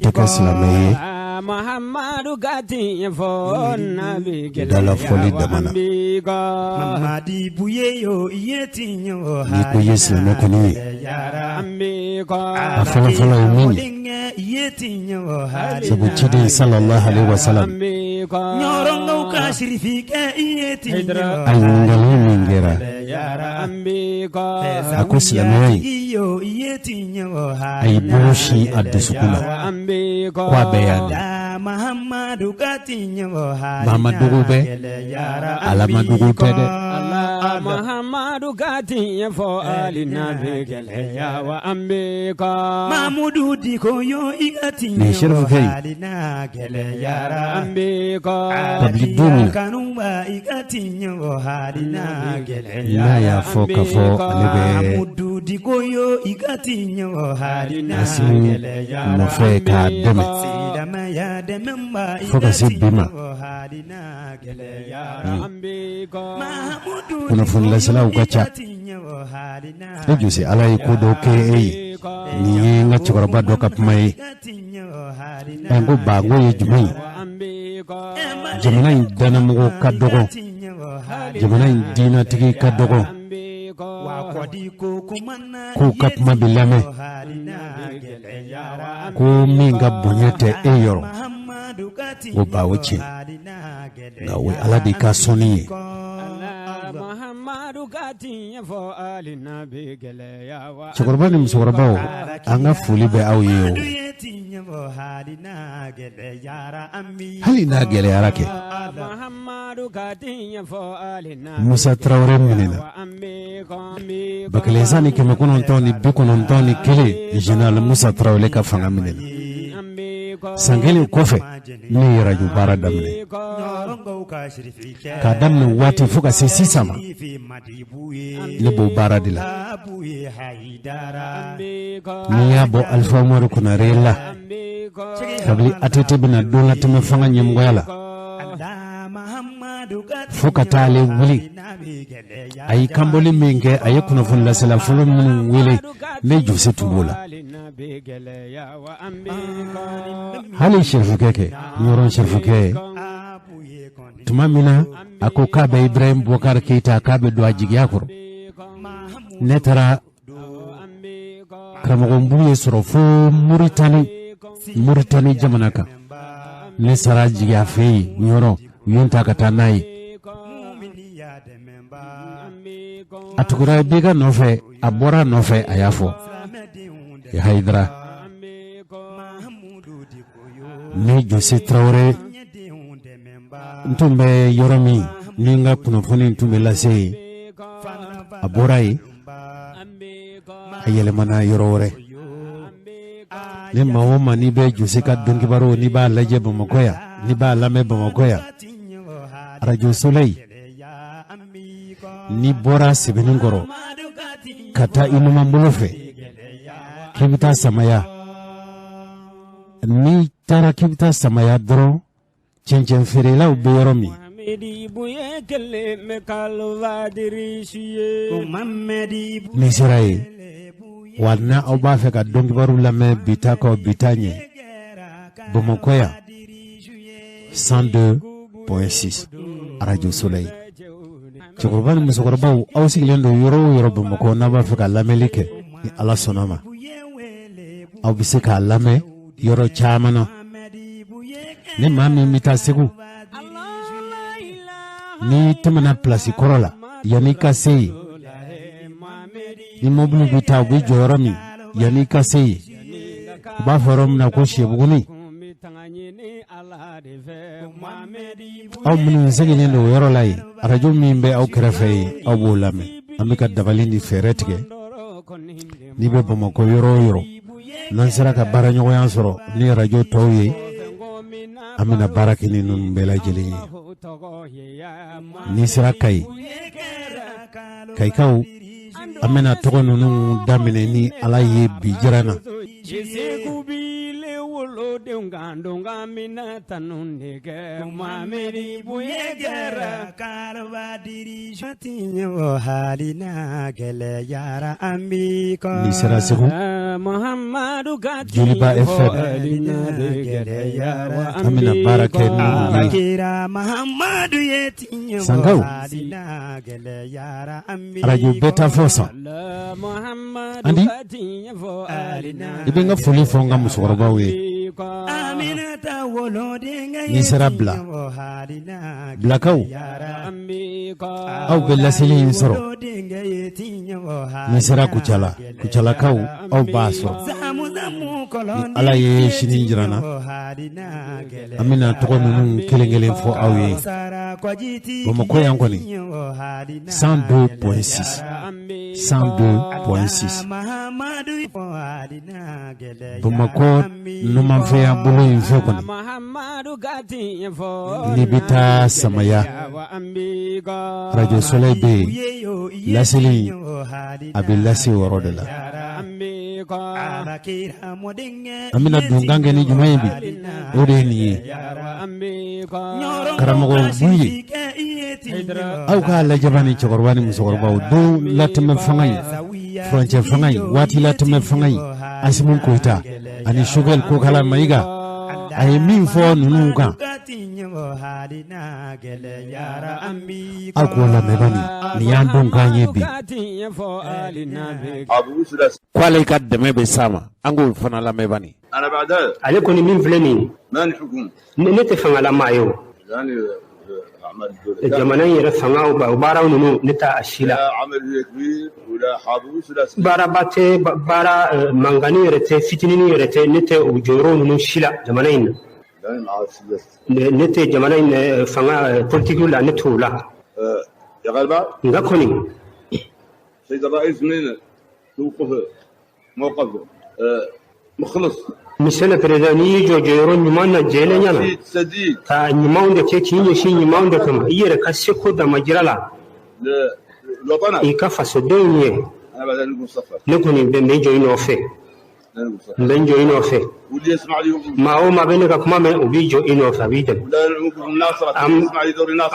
tɛ kɛ silamɛ ye dalafɔli dama na. N'i ko i ye silamɛ kɔni ye, a fɔlɔfɔlɔ ye min ye, sabu ciden sallallahu alaihi wasallam, a ɲininkali min kɛra, a ko silamɛya in, a y'i bolo sin a dusukun na ko a bɛɛ y'a de. Maa ma dogo bɛ Ala ma dogo tɛ dɛ. Mahamadu ka tiɲɛ fɔ hali n'a bɛ gɛlɛya wa an bɛ kɔ. Mamudu Diko yo i ka tiɲɛ Nin serifukɛ in, hali n'a gɛlɛyara an bɛ kɔ. Kabini don min na Kanuba i ka tiɲɛ fɔ hali n'a gɛlɛyara n'a y'a fɔ k'a fɔ ale bɛ Mamudu Diko yo i ka tiɲɛ fɔ hali n'a Asimi gɛlɛyara nɔfɛ k'a dɛmɛ Silamɛya dɛmɛba i fo ka ka se bi ma, tiɲɛ fɔ hali n'a gɛlɛyara an bɛ kɔ. Mamudu kunnafonilaselaw ka ca. E Jose, Ala ye ko dɔ kɛ e ye. Nin ye n ka cɛkɔrɔba dɔ ka kuma ye. Ɛ, n ko ba, n ko ye jumɛn ye? Jamana in dannamɔgɔ ka dɔgɔ, jamana in diinatigi ka dɔgɔ k'u ka kuma bɛ lamɛn, ko min ka bonya tɛ e yɔrɔ. Ko ba, o tiɲɛ, nka o ye Ala de ka sɔnni ye. Cɛkɔrɔba ni musokɔrɔbaw, an ka foli bɛ aw ye. O hali n'a gɛlɛyara kɛ, Musa Tarawele minɛna 1991, général Musa Tarawele ka fanga minɛna. San kelen kɔfɛ, ne ye rajo baara daminɛ. K'a daminɛ waati fo ka se sisan ma, ne b'o baara de la. N'i y'a bɔ Alifa Umaru Konare la, kabini ATT bɛna don latɛmɛ fanga ɲɛmɔgɔya la fo ka taa ale wuli, a ye kanbɔli min kɛ, a ye kunnafoni lasela fɔlɔ minnu wele, ne Jose tun b'o la. Hali serifukɛ kɛ Ɲɔrɔn serifukɛ, tuma min na a ko k'a bɛ Ibrahim Boubacar Keyita, k'a bɛ don a jigiya kɔrɔ, ne taara karamɔgɔ Nbuye sɔrɔ fo Muritani, Muritani jamana kan. Ne sara jigiya fɛ yen Ɲɔrɔn, u ye n ta ka taa n'a ye. A tugura IBK nɔfɛ, a bɔra a nɔfɛ, a y'a fɔ Hayidara ne Jose Tarawele, n tun bɛ yɔrɔ min ni n ka kunnafoni tun bɛ lase yen. A bɔra yen, a yɛlɛmana yɔrɔ wɛrɛ. Ni maa o maa n'i bɛ Jose ka donkibaru, n'i b'a lajɛ Bamakɔ yan, n'i b'a lamɛn Bamakɔ yan, arajo Soleil, n'i bɔra Sebenikɔrɔ ka taa i numanbolo fɛ k'i bɛ taa Samaya, n'i taara k'i bɛ taa Samaya dɔrɔn, cɛncɛn feerelaw bɛ yɔrɔ min, n'i sera yen wa, n' aw b'a fɛ ka donkibaru lamɛn bi ta kɔ bi ta ɲɛ Bamakɔ yan, 102.6 arajo Soleil. Cɛkɔrɔba ni musokɔrɔbaw, aw sigilen don yɔrɔ o yɔrɔ Bamakɔ, n'a b'a fɛ ka lamɛnli kɛ, ni Ala sɔnna ma, aw bɛ se k'a lamɛn yɔrɔ caman na. Ni maa min bɛ taa Segu, n'i tɛmɛna pilasi kɔrɔ la, yanni i ka se yen, ni mɔbili bɛ taa, u bɛ jɔ yɔrɔ min, yanni i ka se yen, u b'a fɔ yɔrɔ min na ko Sɛbuguni, aw minnu sigilen don o yɔrɔ la yen, arajo min bɛ aw kɛrɛfɛ yen, aw b'o lamɛn. An bɛ ka dabali ni fɛɛrɛ tigɛ. N'i bɛ Bamakɔ yɔrɔ o yɔrɔ, n'an sera ka baaraɲɔgɔnya sɔrɔ ni arajo tɔw ye, an bɛna baara kɛ ni ninnu bɛɛ lajɛlen ye. N'i sera Kayi, Kayikaw An bɛna tɔgɔ ninnu daminɛ ni Ala ye bi jira na. N'i sera Segu, Joliba FM, an bɛna baara kɛ ni u ye. Sankaw, arajo bɛɛ ta fɔ san. Andi, i bɛ n ka foli fɔ n ka musokɔrɔbaw ye. N'i sera Bila, Bilakaw, aw bɛ laseli in sɔrɔ. N'i sera Kucala, Kucalakaw, aw b'a sɔrɔ. Ni Ala ye sini jira n na, an bɛna tɔgɔ ninnu kelen kelen fɔ aw ye. Bamakɔ yan kɔni, 102.6, 102.6. Bamakɔ numanfɛya bolo in fɛ kɔni, n'i bɛ taa Samaya, Radio Soleil bɛ yen, laseli a bɛ lase o yɔrɔ de la. An bɛna donkan kɛ ni jumɛn ye bi? O de ye nin ye. Karamɔgɔ Buye, aw k'a lajɛ bani cɛkɔrɔba ni musokɔrɔbaw, don latɛmɛ fanga in, furancɛ fanga in, waati latɛmɛ fanga in, Asimi Goyita ani Sogɛli Kokala Mayiga, a ye min fɔ ninnu kan, aw k'o lamɛn bani. Nin y'an donkan ye bi. K'ale ka dɛmɛ bɛ s'a ma, an k'o fana lamɛn bani. Ale kɔni min filɛ nin ye, ne tɛ fangalamaa ye o. Jamana in yɛrɛ fanga o baaraw ninnu, ne t'a si la. Baaraba tɛ, baara mankanni yɛrɛ tɛ, fitininin yɛrɛ tɛ, ne tɛ o jɔyɔrɔ ninnu si la jamana in na. Ne tɛ jamana in fanga politiki la, ne t'o la. Nka kɔni, Monsieur le Président, n'i y'i jɔ jɔyɔrɔ ɲuman na jɛlenya na, ka ɲumanw de kɛ, k'i ɲɛsin ɲumanw de kama, i yɛrɛ ka seko damajira la, i ka fasodenw ye, ne kɔni bɛ n jɔ i nɔfɛ, n bɛ n jɔ i nɔfɛ. Maa o maa bɛ ne ka kuma mɛn, o b'i jɔ i nɔfɛ, a b'i dɛmɛ.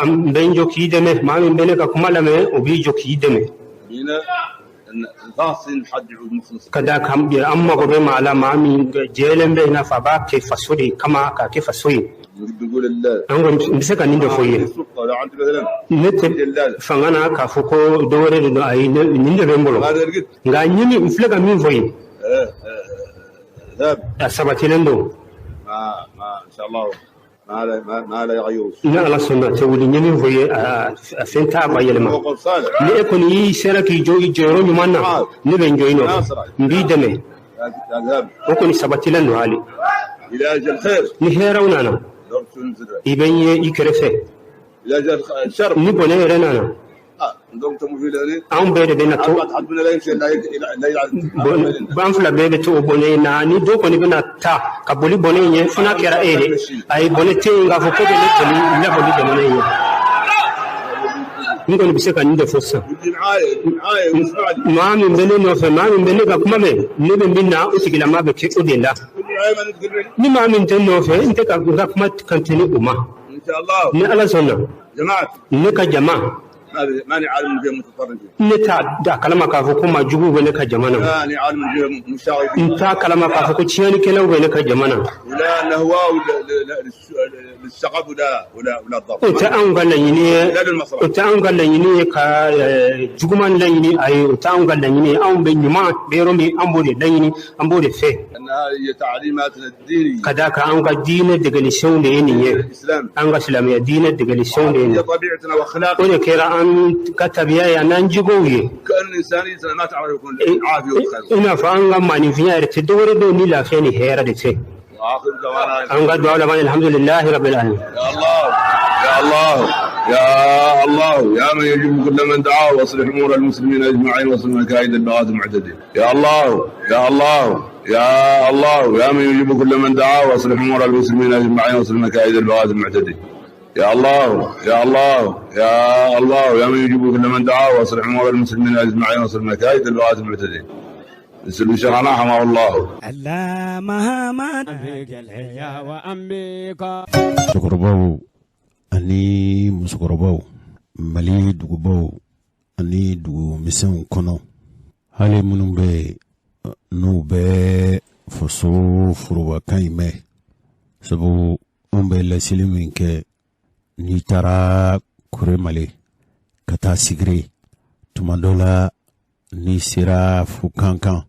N bɛ n jɔ k'i dɛmɛ. Maa min bɛ ne ka kuma lamɛn, o b'i jɔ k'i dɛmɛ. Ka da kan an mago bɛ maa la, maa min jɛlen bɛ, i n'a fɔ a b'a kɛ faso de kama, k'a kɛ faso ye. An kɔni n bɛ se ka nin de fɔ i ye. Ne tɛ fanga na k'a fɔ ko dɔ wɛrɛ de don, ayi, nin de bɛ n bolo. Nka ɲini n filɛ ka min fɔ ye, a sabatilen don. Ni Ala sɔnna, tɛ wuli. N ye min fɔ ye, a fɛn t'a ba yɛlɛma. Ni e kɔni y'i sera k'i jɔ i jɔyɔrɔ ɲuman na, ne bɛ n jɔ i nɔfɛ, n b'i dɛmɛ. O kɔni sabatilen don hali. Ni hɛrɛw nana, i bɛ n ye i kɛrɛfɛ. Ni bɔnɛ yɛrɛ nana, anw bɛɛ de bɛna to, an fila bɛɛ bɛ to o bɔnɛ in na. Ni dɔ kɔni bɛna taa ka boli bɔnɛ in ɲɛ, fo n'a kɛra e de. Ayi, bɔnɛ tɛ yen k'a fɔ ko bɛ ne boli laboli jamana in ɲɛ. N kɔni bɛ se ka nin de fɔ sisan. Maa min bɛ ne nɔfɛ, maa min bɛ ne ka kuma mɛn, ne bɛ min na, o tigilamaa bɛ kɛ o de la. Ni maa min tɛ n nɔfɛ, n tɛ ka n ka kuma kan tɛ ni o ma. Ni Ala sɔnna, ne ka jama, ne t'a a kalama k'a fɔ ko maa juguw bɛ ne ka jama na. N t'a kalama k'a fɔ ko tiɲɛnikɛlaw bɛ ne ka jama na. O tɛ anw ka laɲini ye, o tɛ anw ka laɲini ye ka juguman laɲini. Ayi, o tɛ anw ka laɲini ye. Anw bɛ ɲuman bɛ yɔrɔ min, an b'o de laɲini, an b'o de fɛ. Ka d'a kan an ka diinɛ degelisenw de ye nin ye, an ka silamɛya diinɛ degelisenw de ye nin ye. O de kɛra an ka tabiya ye, an'an jogow ye, i n'a fɔ an ka maaninfinya yɛrɛ tɛ dɔwɛrɛ dɔn ni lafiya ni hɛrɛ de tɛ. An ka dugawu laban, alhamdulilahi rabbil alamin. يا الله، يا الله، يا من يجيب كل من دعاه، واصلح امور المسلمين اجمعين، واصلح مكايد البغاة المعتدين. يا الله، يا الله، يا الله، يا من يجيب كل من دعاه، واصلح امور المسلمين اجمعين، واصلح مكايد البغاة المعتدين. يا الله يا الله يا الله يا من يجيب كل من دعاه واصلح امور المسلمين اجمعين واصلح مكايد البغاة المعتدين. نسأل شرعنا حماه الله. Cɛkɔrɔbaw ani musokɔrɔbaw, Mali dugubaw ani dugu misɛnw kɔnɔ, hali minnu bɛ n'u bɛ faso forobakan in mɛn, sabu anw bɛ laseli min kɛ, n'i taara Kuremale ka taa Sigiri, tuma dɔ la n'i sera fo Kankan,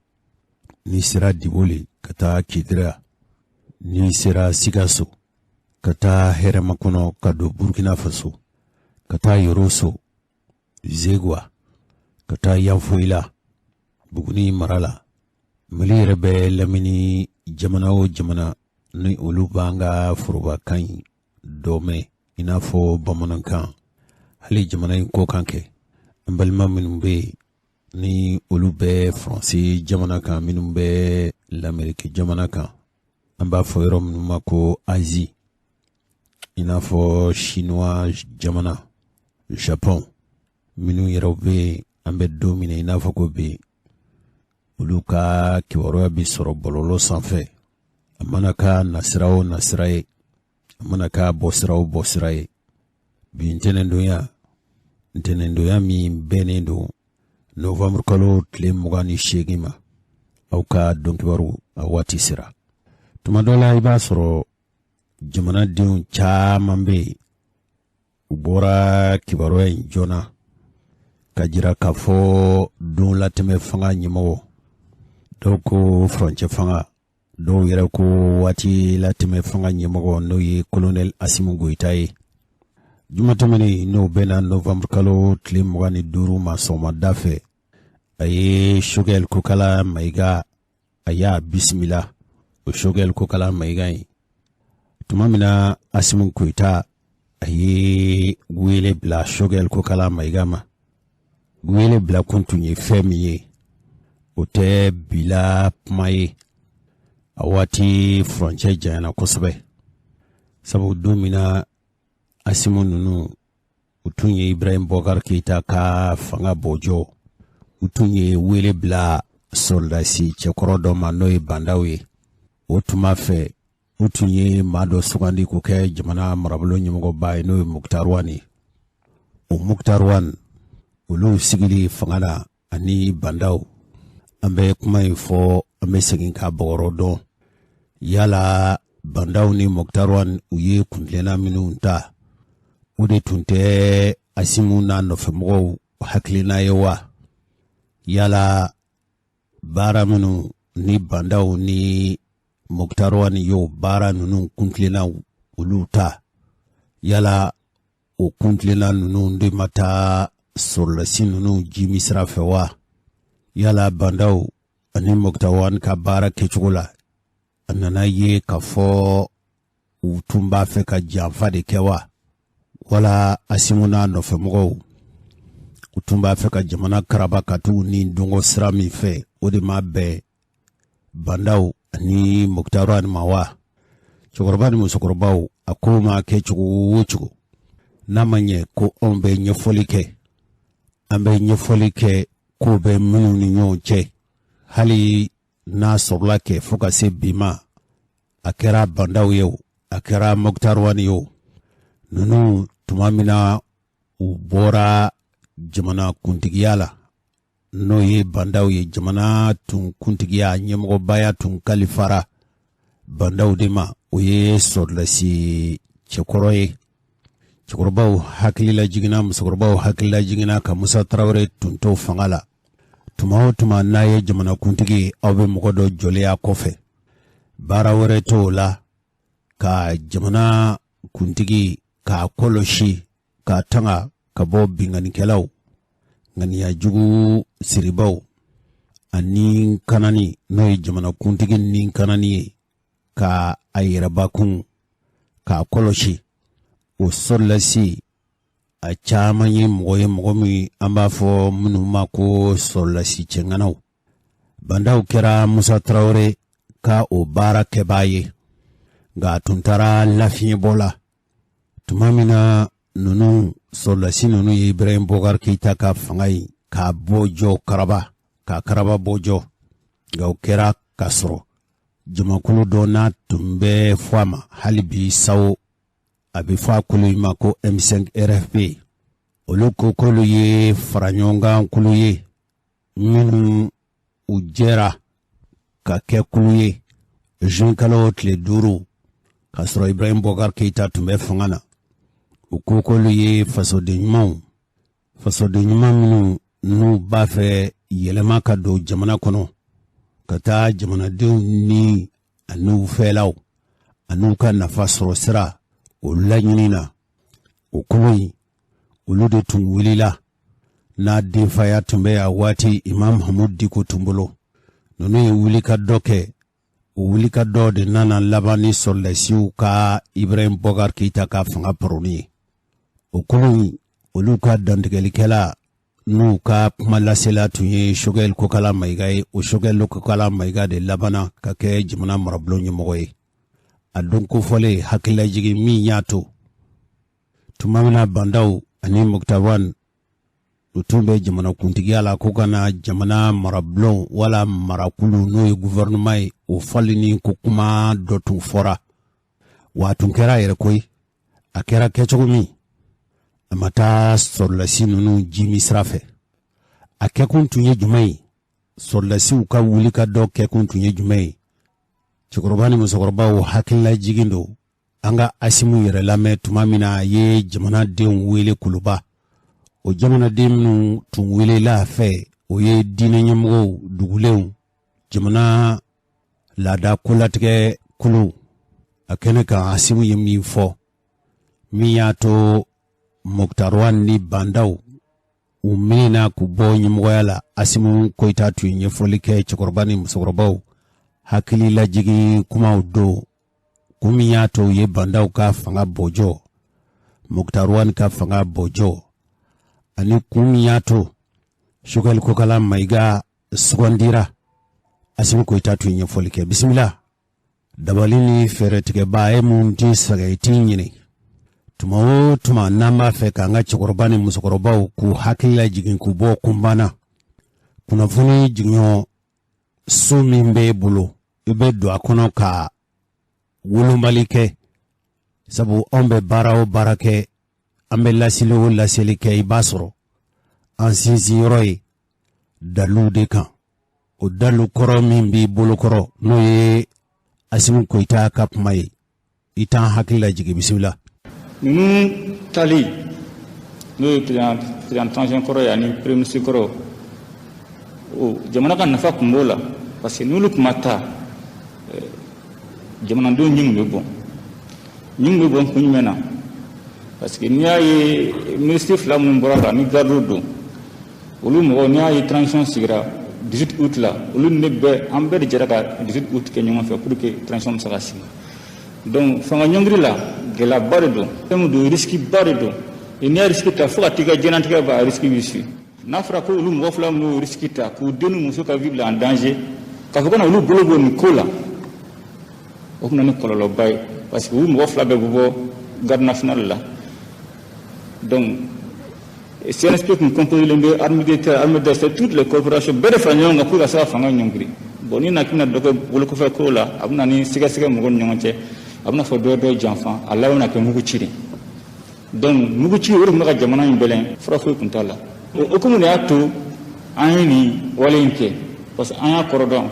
n'i sera Diboli ka taa Kidira, n'i sera Sikaso ka taa Hɛrɛmakɔnɔ ka don Burkina Faso, ka taa Yoroso, Zegwa, ka taa Yanfoyila, Buguni mara la, Mali yɛrɛ bɛ lamini jamana o jamana ni olu b'an ka forobakan in dɔ mɛn, i n'a fɔ bamanankan, hali jamana in kɔkan kɛ, an balima minnu bɛ yen ni olu bɛ Faransi jamana kan, minnu bɛ Lameriki jamana kan, an b'a fɔ yɔrɔ minnu ma ko Azi, i n'a fɔ Chinois jamana, Japon, minnu yɛrɛ bɛ yen an bɛ don min na i n'a fɔ ko bi, olu ka kibaruya bɛ sɔrɔ bɔlɔlɔ sanfɛ, a mana k'a nasira o nasira ye, a mana k'a bɔsira o bɔsira ye. Bi ntɛnɛndonya min bɛnnen don novanburu kalo tile 28 ma, aw ka donkibaru a waati sera. Tuma dɔ la i b'a sɔrɔ jamanadenw caman bɛ yen, u bɔra kibaruya in joona ka jira k'a fɔ don latɛmɛ fanga ɲɛmɔgɔ dɔw ko furancɛ fanga, dɔw yɛrɛ ko waati latɛmɛ fanga ɲɛmɔgɔ, n'o ye kolonɛli Asimu Goyita ye. Juma tɛmɛnen, n'o bɛnna novanburu kalo tile 25 ma sɔgɔmada fɛ, a ye Sogɛli Kokala Mayiga, a y'a bisimila. O Sogɛli Kokala Mayiga ye, tuma min na Asimu Goyita a ye wele bila Sogɛli Kokala Mayiga ma, wele bila kun tun ye fɛn min ye, o tɛ bila kuma ye. A waati furancɛ janyana kosɛbɛ, sabu don min na Asimu ninnu u tun ye Ibrahim Bɔkari Keyita ka fanga bɔjɔ, u tun ye wele bila sɔrɔdasi cɛkɔrɔ dɔ ma, n'o ye Bandaw ye. O tuma fɛ, u tun ye maa dɔ sugandi k'o kɛ jamana marabolo ɲɛmɔgɔba ye, n'o ye Moctar Ouane ye. O Moctar Ouane, olu sigili fanga la ani Bandaw, an bɛ kuma in fɔ, an bɛ segin k'a bɔgɔrɔ dɔn. Yala Bandaw ni Moctar Ouane, u ye kuntilenna minnu ta, o de tun tɛ Asimu n'a nɔfɛmɔgɔw hakilina ye wa? Yala baara minnu ni Bandaw ni Moctar Ouane y'o baara ninnu kuntilenna olu ta, yala o kuntilenna ninnu de ma taa sɔrɔdasi ninnu jimi sira fɛ wa? Yala Bandaw ani Moctar Ouane ka baara kɛcogo la, a nana ye k'a fɔ u tun b'a fɛ ka janfa de kɛ wa? Wala Asimu n'a nɔfɛmɔgɔw, u tun b'a fɛ ka jamana karaba ka t'u ni dɔngɔ sira min fɛ, o de ma bɛn Bandaw ani Moctar Ouane ma wa? Cɛkɔrɔba ni musokɔrɔbaw, a ko ma kɛ cogo o cogo, n'a ma ɲɛ ko anw bɛ ɲɛfɔli kɛ, an bɛ ɲɛfɔli kɛ ko bɛ minnu ni ɲɔgɔn cɛ, hali n'a sɔrɔla kɛ fo ka se bi ma, a kɛra Bandaw ye o, a kɛra Moctar Ouane ye o, ninnu tuma min na u bɔra jamana kuntigiya la, n'o ye Bandaw ye, jamana tun kuntigiya ɲɛmɔgɔbaya tun kalifara Bandaw de ma, o ye sɔrɔdasi cɛkɔrɔ ye. Cɛkɔrɔbaw hakilila jiginna, musokɔrɔbaw hakilila jiginna ka Musa Tarawele tun to fanga la, tuma o tuma n'a ye jamanakuntigi ye, aw bɛ mɔgɔ dɔ jɔlen a kɔfɛ, baara wɛrɛ t'o la ka jamana kuntigi k'a kɔlɔsi, k'a tanga ka bɔ binkannikɛlaw, ŋaniya jugu siribaw ani kanani, n'o ye jamanakuntigi ni kanani ye, ka a yɛrɛbakun k'a kɔlɔsi. O sɔrɔdasi a caman ye mɔgɔ ye, mɔgɔ min an b'a fɔ minnu ma ko sɔrɔdasi cɛŋanaw. Bandaw kɛra Musa Tarawele ka o baara kɛbaa ye, nka a tun taara lafiɲɛbɔ la. Tuma min na ninnu sɔrɔdasi ninnu ye Ibrahim Boubacar Keita ka fanga in k'a bɔ jɔ karaba k'a karaba bɔ jɔ, nka o kɛra k'a sɔrɔ jamakulu dɔ n'a tun bɛ fɔ a ma hali bi sawo a bɛ fɔ a kulu in ma ko M5 RFP. Olu ko k'olu ye faraɲɔgɔnkan kulu ye minnu u jɛra ka kɛ kulu ye juin kalo tile 5 k'a sɔrɔ Ibrahim Boubacar Keita tun bɛ fanga na. U ko k'olu ye fasoden ɲumanw, fasoden ɲuman minnu n'u b'a fɛ yɛlɛma ka don jamana kɔnɔ ka taa jamanadenw ni an'u fɛlaw an'u ka nafa sɔrɔ sira o laɲini na. O kulu in olu de tun wulila n'a denfaya tun bɛ a waati Imam Mahmoud Dicko tun bolo. Ninnu ye wulikajɔ kɛ, o wulikajɔ de nana laban ni sɔrɔdasiw ka Ibrahim Boubacar Keita ka fanga paroni ye. O kulu in olu ka dantigɛlikɛla n'u ka kuma lasela tun ye Choguel Kokala Maïga ye. O Choguel Kokala Maïga de labanna ka kɛ jamana marabulon ɲɛmɔgɔ ye. A don kofɔlen hakililajigin min y'a to tuma min na Bah N'Daw ani Moctar Ouane u tun bɛ jamanakuntigiya la ko ka na jamana marabulon wala marakulu n'o ye gouvernement ye, o falenni ko kuma dɔ tun fɔra, wa a tun kɛra a yɛrɛ koyi. A kɛra kɛcogo min, a ma taa sɔrɔdasi ninnu jimi sira fɛ. A kɛkun tun ye jumɛn ye? Sɔrɔdasiw ka wulikajɔ kɛkun tun ye jumɛn ye? Cɛkɔrɔba ni musokɔrɔbaw hakililajigin don. An ka Asimu yɛrɛ lamɛn tuma min na a ye jamanadenw wele Kuluba. O jamanaden minnu tun welela a fɛ, o ye diinɛ ɲɛmɔgɔw, dugulenw, jamana laada kolatigɛ kuluw. A kɛnɛ kan Asimu ye min fɔ min y'a to Moctar Ouane ni Bah N'Daw u minɛna k'u bɔ ɲɛmɔgɔya la, Asimu Koyita tun ye ɲɛfɔli kɛ cɛkɔrɔba ni musokɔrɔbaw hakililajigin kumaw don, kun min y'a to u ye Bah N'Daw ka fanga bɔjɔ, Moctar Ouane ka fanga bɔjɔ, ani kun min y'a to Choguel Kokala Maïga sugandira. Asimu Koyita tun ye ɲɛfɔli kɛ. Bisimila dabali ni fɛɛrɛtigɛba e mun tɛ sɛgɛn i t'i ɲini. Tuma o tuma n'an b'a fɛ k'an ka cɛkɔrɔba ni musokɔrɔbaw k'u hakili lajigin k'u bɔ kunbanna kunnafoni jiginyɔ so min b'e bolo, i bɛ don a kɔnɔ ka wolomali kɛ, sabu anw bɛ baara o baara kɛ, an bɛ laseli o laseli kɛ, i b'a sɔrɔ an sinsin yɔrɔ ye dalilu de kan. O dalilu kɔrɔ min b'i bolokɔrɔ n'o ye Asimu Koyita ka kuma ye, i t'an hakili lajigin. Bisimila. Ninnu tali n'o ye président transition kɔrɔ ye ani premier ministre kɔrɔ, o jamana ka nafa tun b'o la, parce que n'olu tun ma taa, jamanadenw ɲin tun bɛ bɔn. Ɲin bɛ bɔn kun jumɛn na? Parce que n'i y'a ye ministre fila minnu bɔra la ni garde don, olu mɔgɔw, n'i y'a ye transition sigira 18 août la, olu ni ne bɛɛ, an bɛɛ de jɛra ka 18 août kɛ ɲɔgɔn fɛ pour que transition bɛ se ka sigi. Donc fanga ɲɔngiri la, gɛlɛyaba de don, fɛn min don, risque ba de don. N'i y'a risque ta fo ka t'i ka diɲɛlatigɛ ban, a risque b'i su. N'a fɔra ko olu mɔgɔ fila minnu y'o risque ta k'u den n'u muso ka vie bila en danger, k'a fɔ ko na olu bolo bɔ nin ko la, o tun na ni kɔlɔlɔba ye, parce que u mɔgɔ fila bɛɛ bɛ bɔ garde nationale la. Donc CNSP tun composé bɛ armée de terre, armée d'air, c'est toutes les corporations bɛɛ de fara ɲɔgɔn kan pour ka se ka fanga ɲɔngiri. Bon, ni na k'i bɛna dɔ kɛ bolokɔfɛ ko la, a bɛ na ni sɛgɛsɛgɛ mɔgɔw ni ɲɔgɔn cɛ, a bɛna fɔ dɔ dɔ janfa, a laban bɛna kɛ mugu ci de. Donc mugu ci o de tun bɛ ka jamana in bɛlɛn, fura foyi tun t'a la. O hukumu de y'a to an ye nin wale in kɛ, parce que an y'a kɔrɔ dɔn.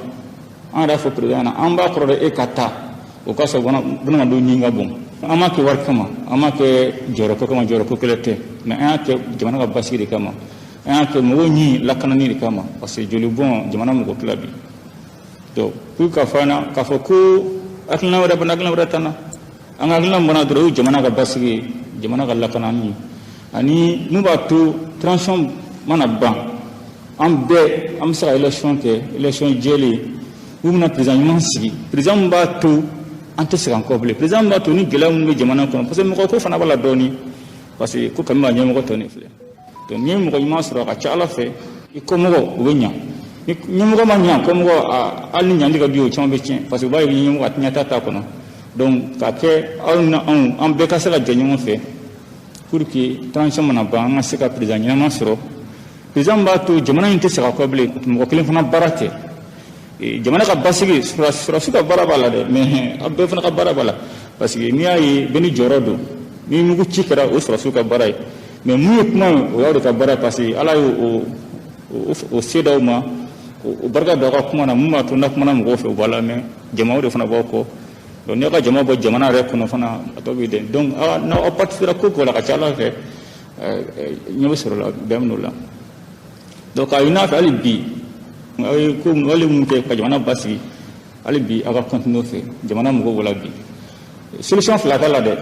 An yɛrɛ y'a fɔ président na, an b'a kɔrɔ dɔn e ka taa o ka sɔrɔ bunadamadenw ɲin ka bon. An m'a kɛ wari kama, an m'a kɛ jɔyɔrɔko kama, jɔyɔrɔko kɛlɛ tɛ, mais an y'a kɛ jamana ka basigi de kama, an y'a kɛ mɔgɔw ɲin lakanani de kama, parce que joli bɔn jamana mɔgɔ tila bi. Donc pour ka fɔ an na k'a fɔ ko hakilina wɛrɛ bɛ, hakilina wɛrɛ t'an na. An ka hakilina bɔnna dɔrɔn, o ye jamana ka basigi ye, jamana ka lakanani, ani mun b'a to transition mana ban, an bɛɛ an bɛ se ka élection kɛ, élection jɛlen, u bɛna président ɲuman sigi, président min b'a to an tɛ segin an kɔ bilen, président min b'a to ni gɛlɛya minnu bɛ jamana kɔnɔ, parce que mɔgɔ ko fana b'a la dɔɔnin, parce que ko kami b'a ɲɛmɔgɔ tɔ ne filɛ. Donc n'i ye mɔgɔ ɲuman sɔrɔ, a ka ca Ala fɛ i kɔmɔgɔw u bɛ ɲa. Ni ɲɛmɔgɔ ma ɲa, kɔmɔgɔ hali ni ɲali ka di, o caman bɛ tiɲɛ, parce que u b'a ye ɲɛmɔgɔ a ɲɛta t'a kɔnɔ. Donc k'a kɛ aw ni anw, an bɛɛ ka se ka jɛ ɲɔgɔn fɛ pour que transition mana ban, an ka se ka président ɲɛnama sɔrɔ, président b'a to jamana in tɛ segin a kɔ bilen. Mɔgɔ kelen fana baara tɛ jamana ka basigi. Sɔrɔdasi ka baara b'a la dɛ, mais aw bɛɛ fana ka baara b'a la, parce que n'i y'a ye bɛɛ ni jɔyɔrɔ don. Ni mugu ci kɛra, o ye sɔrɔdasiw ka baara ye, mais mun ye kuma ye, o y'aw de ka baara ye, parce que Ala y'o o se d'aw ma, o barika don aw ka kuma na. Mun b'a to n'a kumana mɔgɔw fɛ, u b'a lamɛn, jama de fana b'aw kɔ. Donc n'i ka jama bɔ jamana yɛrɛ kɔnɔ fana, a tɔ b'i dɛn. Donc n'aw participera ko ko la, ka ca Ala fɛ, ɲɛ bɛ sɔrɔ la bɛn minnu la. Donc k'a ɲini a fɛ hali bi, aw ye ko wale mun kɛ ka jamana basigi, hali bi aw ka continuer fɛ. Jamana mɔgɔw b'o la bi. Solution fila t'a la dɛ: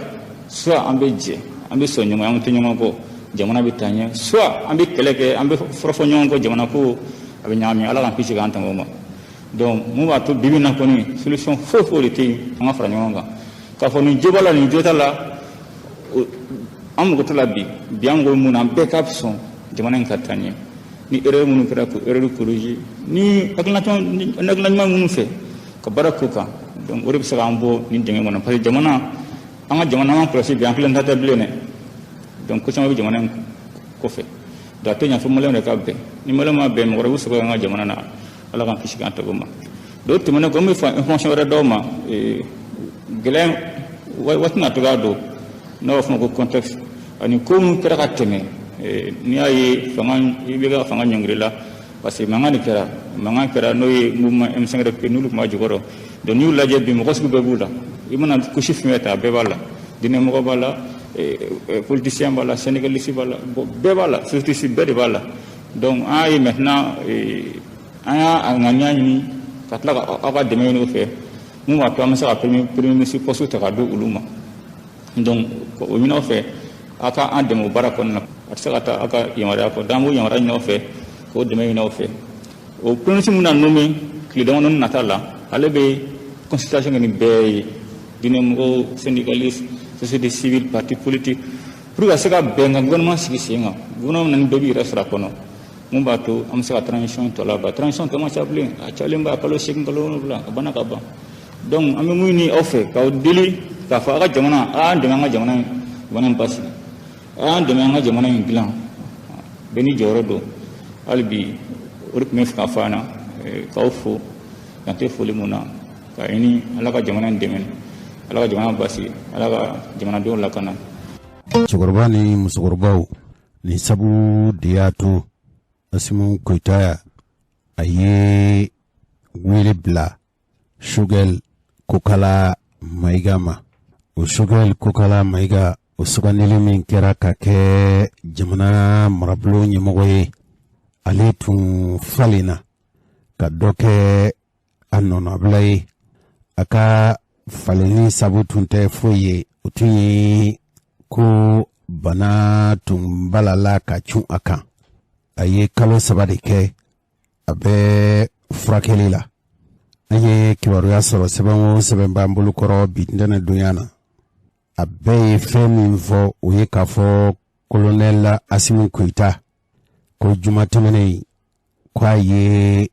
soit an bɛ jɛ, an bɛ sɔn ɲɔgɔn, an tɛ ɲɔgɔn kɔ, jamana bɛ taa ɲɛ, soit an bɛ kɛlɛ kɛ, an bɛ fɔrɔfɔ ɲɔgɔn kɔ, jamana ko a bɛ ɲagami. Ala k'an kisi k'an tanga o ma. Donc mun b'a to bibi in na kɔni, solution foyi foyi de tɛ yen an ka fara ɲɔgɔn kan k'a fɔ nin jo b'a la, nin jo t'a la. An mago t'o la bi. Bi an mago bɛ mun na? An bɛɛ ka sɔn jamana in ka taa ɲɛ. Ni erreur minnu kɛra, k'o erreur corriger, ni hakilina ɲuman minnu fɛ ka baara k'o kan. Donc o de bɛ se k'an bɔ nin dingɛ kɔnɔ, parce que jamana, an ka jamana, an kɔlɔsi bi, an kelen ta tɛ bilen dɛ. Donc ko caman bɛ jamana in kɔfɛ. Donc a tɛ ɲɛ fo maliyɛnw de ka bɛn. Ni maliyɛnw ma bɛn, mɔgɔ wɛrɛ b'u sago an ka jamana na. Ala k'an kisi k'an tɔgɔ ma. Donc tɛmɛnen kɔ, n bɛ fɛ information wɛrɛ d'aw ma. Gɛlɛya waati na cogoya don, n'a b'a fɔ o ma ko contexte, ani ko minnu kɛra ka tɛmɛ. N'i y'a ye fanga, i bɛ ka fanga ɲɔngiri la, parce que mankan de kɛra, mankan kɛra, n'o ye mouvement M5 RFP, n'olu tun b'a jukɔrɔ. Donc n'i y'u lajɛ bi, mɔgɔ sugu bɛɛ b'u la. I mana couche fɛn fɛn ta, a bɛɛ b'a la: diinɛmɔgɔ b'a la, politicien b'a la, syndicaliste b'a la, bon, bɛɛ b'a la, société civile, bɛɛ de b'a la. Donc an y'a ye maintenant, an y'a ŋaniya ɲini ka tila ka aw ka dɛmɛ ɲini o fɛ, mun b'a to an bɛ se ka premier ministre poste ta ka di olu ma. Donc o ɲini aw fɛ, aw ka an dɛmɛ o baara kɔnɔna na. A tɛ se ka taa aw ka yamaruya kɔ. Donc an b'o yamaruya ɲini aw fɛ, k'o dɛmɛ ɲini aw fɛ. O premier ministre min na nommé tile damadɔni nata la, ale bɛ consultation kɛ ni bɛɛ ye: diinɛmɔgɔw, syndicaliste, société civile, parti politique, pour ka se ka bɛn ka gouvernement sigi sen kan, gouvernement na ni bɛɛ b'i yɛrɛ sɔrɔ a kɔnɔ, mun b'a to an bɛ se ka transition tɔ laban. Transition tɔ man ca bilen, a cayalen ba kalo 8, kalo 7, a banna ka ban. Donc an bɛ mun ɲini aw fɛ, k'aw deli k'a fɔ aw ka jamana, a y'an dɛmɛ an ka jamana in basigi, a y'an dɛmɛ an ka jamana in dilan. Bɛɛ n'i jɔyɔrɔ don. Hali bi, o de tun bɛ fɛ k'a fɔ an na, k'aw fo dan tɛ foli mun na, k'a ɲini Ala ka jamana in dɛmɛ, Ala ka jamana basigi, Ala ka jamanadenw lakana. Cɛkɔrɔba ni musokɔrɔbaw, nin sabu de y'a to Asimu Koyita a ye wele bila Choguel Kokala Mayiga ma. O Choguel Kokala Mayiga, o sugandili min kɛra ka kɛ jamana marabolo ɲɛmɔgɔ ye, ale tun falenna ka dɔ kɛ a nɔnabila ye. A ka falenni sabu tun tɛ foyi ye, o tun ye ko bana tun balala ka cun a kan. A ye kalo 3 de kɛ a bɛ furakɛli la. An ye kibaruya sɔrɔ, sɛbɛn o sɛbɛn b'an bolo kɔrɔ bi ntɛnɛdonya na, a bɛɛ ye fɛn min fɔ, o ye k'a fɔ kolonɛli Asimu Koyita ko juma tɛmɛnen ko a ye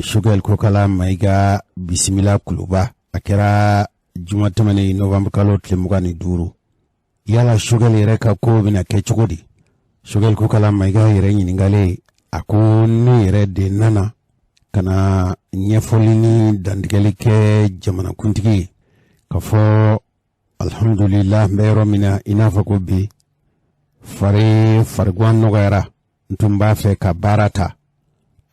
Choguel Kokala Mayiga bisimila Kuluba. A kɛra juma tɛmɛnen, novembre kalo tile 25. Yala Choguel yɛrɛ ka ko bɛna kɛ cogo di? Choguel Kokala Mayiga yɛrɛ ɲininkalen, a ko ne yɛrɛ de nana ka na ɲɛfɔli ni dantigɛli kɛ jamanakuntigi ye ka fɔ alhamdulillah, n bɛ yɔrɔ min na, i n'a fɔ ko bi fari fariguan nɔgɔyara, n tun b'a fɛ ka baara ta.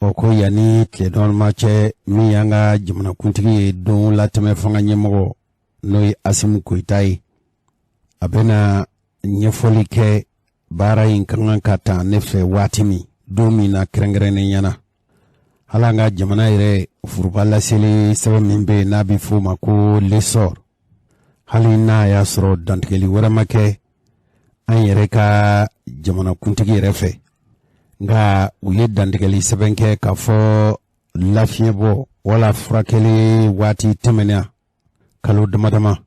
Ɔ ko yanni tile dɔɔnin cɛ, min y'an ka jamanakuntigi ye, don latɛmɛ fanga ɲɛmɔgɔ, n'o ye Asimu Koyita ye, a bɛna ɲɛfɔli kɛ baara in ka kan ka ta ne fɛ waati min, don min na kɛrɛnkɛrɛnnen ɲɛna. Hali an ka jamana yɛrɛ foroba laseli sɛbɛn min bɛ yen n'a bɛ f'o ma ko l'essor, hali n'a y'a sɔrɔ dantigɛli wɛrɛ ma kɛ an yɛrɛ ka jamanakuntigi yɛrɛ fɛ, nka u ye dantigɛli sɛbɛn kɛ k'a fɔ lafiɲɛbɔ wala furakɛli waati tɛmɛna kalo dama dama,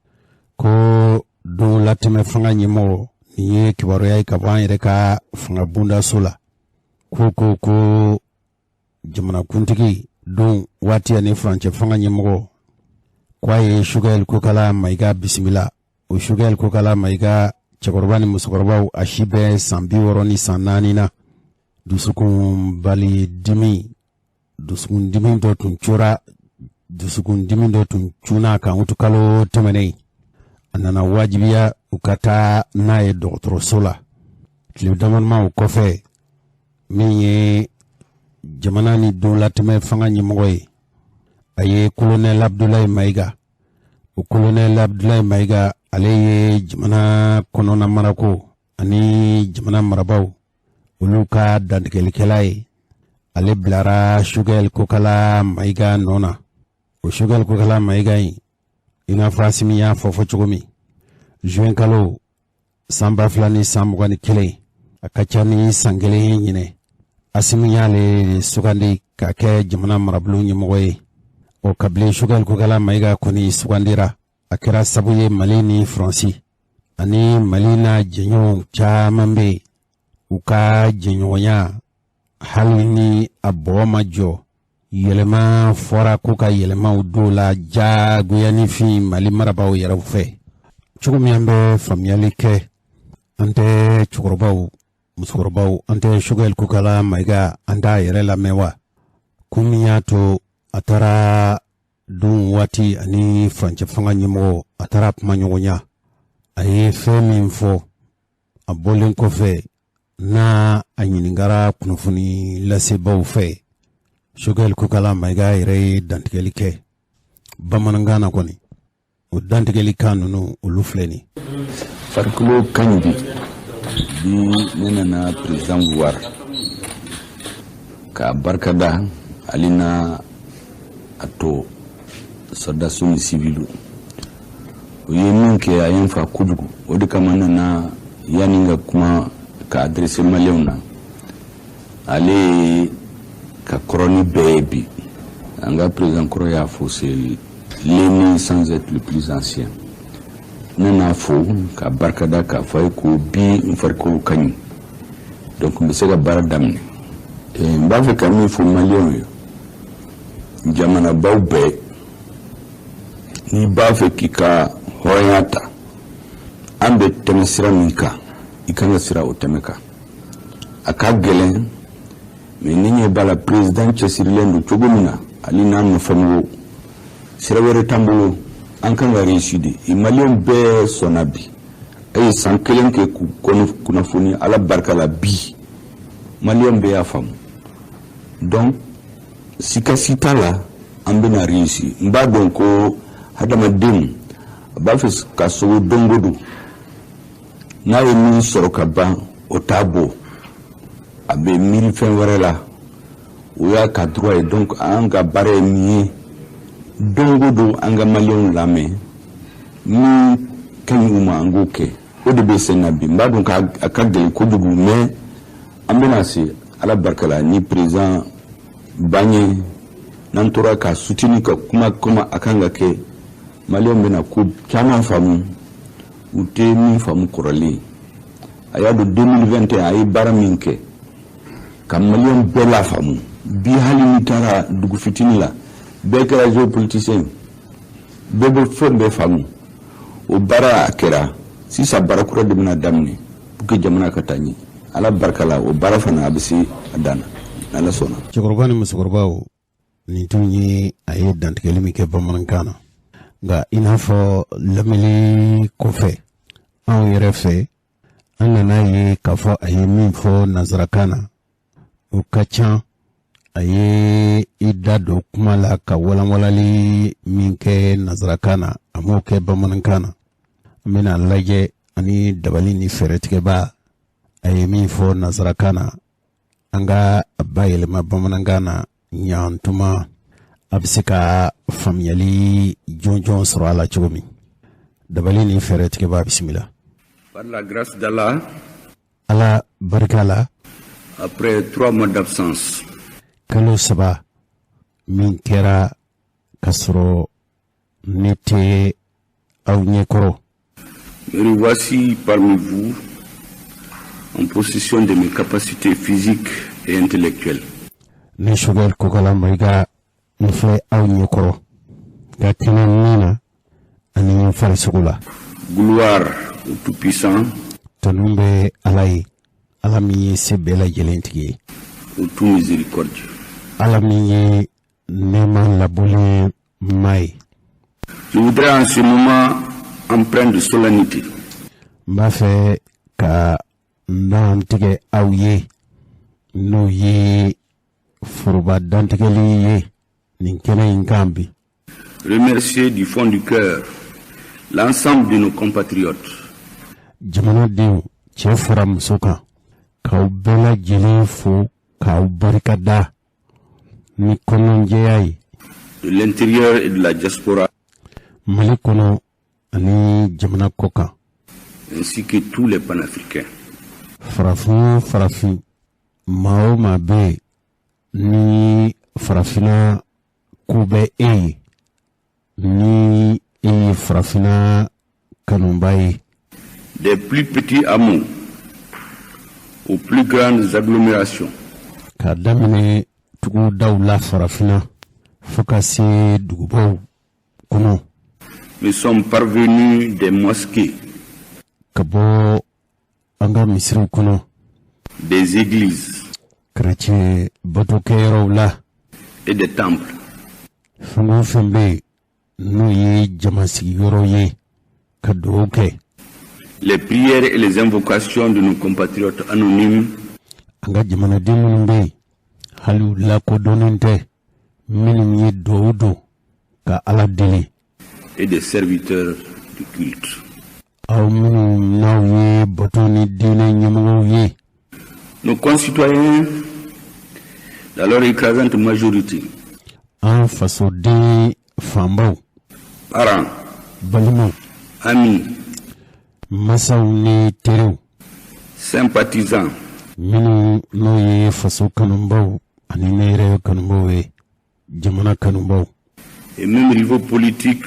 ko don latɛmɛ fanga ɲɛmɔgɔ. Nin ye kibaruya ye ka bɔ an yɛrɛ ka fanga bondaso la, ko ko ko jamanakuntigi don waati ani furancɛ fanga ɲɛmɔgɔ Ko a ye Choguel Kokala Mayiga bisimila. O Choguel Kokala Mayiga, cɛkɔrɔba ni musokɔrɔbaw, a si bɛ san 64 na. Dusukunbali dimi, dusukundimi dɔ tun cora, dusukundimi dɔ tun cunna kan utukalo tɛmɛnen. A nana wajibiya u ka taa n'a ye dɔgɔtɔrɔso la. Tile damadama o kɔfɛ, min ye jamana ni donlatɛmɛ fanga ɲɛmɔgɔ ye, a ye Kolonɛl Abdulayi Mayiga. O Kolonɛl Abdulayi Mayiga, ale ye jamana kɔnɔna marako ani jamana marabaw olu ka dantigɛlikɛla ye. Ale bilara Choguel Kokala Mayiga nɔ na. O Choguel Kokala Mayiga in, i n'a fɔ Asimi y'a fɔ fɔ cogo min, juin kalo san 2021, a ka ca ni san kelen ye ɲinɛ, Asimi y'ale sugandi ka kɛ jamana marabolo ɲɛmɔgɔ ye. O kabili Choguel Kokala Mayiga kɔni sugandira, a kɛra sabu ye Mali ni Faransi ani Mali n'a jɛɲɔgɔnw caman bɛ yen, u ka jɛɲɔgɔnya, hali ni a bɔgɔ ma jɔ, yɛlɛma fɔra ko ka yɛlɛmaw don la jagoya ni fin Mali marabaaw yɛrɛw fɛ. Cogo min an bɛ faamuyali kɛ, an tɛ cɛkɔrɔbaw, musokɔrɔbaw, an tɛ Choguel Kokala Mayiga, an t'a yɛrɛ lamɛn wa? Kun min y'a to a taara don waati ani furancɛ fanga ɲɛmɔgɔ, a taara kuma ɲɔgɔnya, a ye fɛn min fɔ a bɔlen kɔfɛ n'a a ɲininkara kunnafoni lasebaaw fɛ, Choguel Kokala Mayiga yɛrɛ ye dantigɛli kɛ bamanankan na kɔni. O dantigɛli kan ninnu, olu filɛ nin. Farikolo ka ɲi bi. Bi, ne nana président voir k'a barikada, ale n'a a tɔ sɔrɔdasiw ni civiliw. O ye min kɛ, a ye n fa kojugu. O de kama n nana yanni ka kuma ka adresser Maliyɛnw na. Ale ye ka kɔrɔ ni bɛɛ ye bi. An ka président kɔrɔ y'a fɔ, c'est l'aîné sans être le plus ancien. Ne n'a fo ka barikada, k'a fɔ a ye ko bi n farikolo ka ɲi, donc n bɛ se ka baara daminɛ. N b'a fɛ ka min fɔ Maliyɛnw ye, jamanabaw bɛɛ, n'i b'a fɛ k'i ka hɔrɔnya ta, an bɛ tɛmɛ sira min kan, i kan ka sira o tɛmɛ kan. A ka gɛlɛn, mais ni ɲɛ b'a la président cɛsirilen don cogo min na, hali n'a nɔfɛmɔgɔw, sira wɛrɛ t'an bolo, an kan ka réussir de. Maliyɛnw bɛɛ sɔnna bi. A ye san kelen kɛ k'u kunnafoni, Ala barika la, bi Maliyɛnw bɛɛ y'a faamu. Donc sika si t'a la, an bɛna réussir. N b'a dɔn ko hadamadenw a b'a fɛ ka sogo don o don, n'a ye min sɔrɔ ka ban, o t'a bɔ, a bɛ miiri fɛn wɛrɛ la. O y'a ka droit ye. Donc an ka baara ye min ye, don o don an ka Maliyɛnw lamɛn, min ka ɲi u ma, an k'o kɛ. O de bɛ sen na bi. N b'a dɔn k'a ka gɛlɛn kojugu, mais an bɛna se, Ala barika la, ni président b'an ye, n'an tora ka soutenir, ka kuma kuma a kan ka kɛ, Maliyɛnw bɛna ko caman faamu u tɛ min faamu kɔrɔlen. A y'a dɔn 2021 a ye baara min kɛ ka Maliyɛn bɛɛ la faamu. Bi, hali n'i taara dugu fitinin la, bɛɛ kɛra géopoliticien, bɛɛ bɛ fɛn bɛɛ faamu. O baara a kɛra, sisan baara kura de bɛna daminɛ pour que jamana ka taa ɲɛ. Ala barika la, o baara fana a bɛ se a dan na, n'Ala sɔnna. Cɛkɔrɔba ni musokɔrɔbaw, nin tun ye a ye dantigɛli min kɛ bamanankan na. Nka i n'a fɔ lamɛnni kɔfɛ, anw yɛrɛ fɛ, an nana ye k'a fɔ a ye min fɔ nansarakan na, o ka ca. A ye i da don kuma la ka walanwalali min kɛ nansarakan na, a m'o kɛ bamanankan na. An bɛna lajɛ ani dabali ni fɛɛrɛtigɛba, a ye min fɔ nansarakan na, an ka a bayɛlɛma bamanankan na ɲantuma, a bɛ se ka faamuyali jɔnjɔn sɔrɔ a la cogo min. Dabali ni fɛɛrɛtigɛba, bisimila. Par la grâce d'Allah, Ala barika la, après 3 mois d'absence, kalo 3 min kɛra ka sɔrɔ ne tɛ aw ɲɛkɔrɔ, me revoici parmi vous en possession de mes capacités physiques et intellectuelles. Ne Choguel Kokala Mayiga, n filɛ aw ɲɛkɔrɔ. Ka kɛnɛ min na ani farisogo la. Gloire au Tout-Puissant. Tanu bɛ Ala ye, Ala min ye se bɛɛ lajɛlen tigi ye. Au tout miséricordieux. Ala min ye nɛɛma labɔlen ma ye. Je voudrais en ce moment empreint de solennité N b'a fɛ ka n dantigɛ aw ye, n'o ye foroba dantigɛli ye nin kɛnɛ in kan bi. Remercier du fond du cœur l'ensemble de nos compatriotes Jamanadenw, cɛ fara muso kan, k'aw bɛɛ lajɛlen fo, k'aw barikada ni kɔnɔnjɛya ye. De l'intérieur et de la diaspora Mali kɔnɔ ani jamana kɔ kan, ainsi que tous les panafricains. Farafin o farafin, maa o maa bɛ yen ni farafinna ko bɛ e ye, ni e ye farafinna kanuba ye. Des plus petits hameaux aux plus grandes agglomérations, K'a daminɛ tugudaw la farafinna fo ka se dugubaw kɔnɔ, me sont parvenus des mosquées, ka bɔ an ka misiriw kɔnɔ, des églises kerecɛn batokɛyɔrɔw la, et des temples. Fɛn o fɛn bɛ yen n'o ye jama sigiyɔrɔ ye ka dugawu kɛ. Les prières et les invocations de nos compatriotes anonymes An ka jamanaden minnu bɛ yen, hali u lakodɔnnen tɛ, minnu ye dugawu don ka Ala deli, et des serviteurs du culte. Aw minnu n'aw ye bato ni diinɛ ɲɛmɔgɔw ye. Nos concitoyens, dans leur écrasante majorité, An fasoden fanbaw, parents, balimaw, amis, masaw ni teriw, sympathisants, minnu n'o ye faso kanubaw ani ne yɛrɛ kanubaw ye, jamana kanubaw, et même rivaux politiques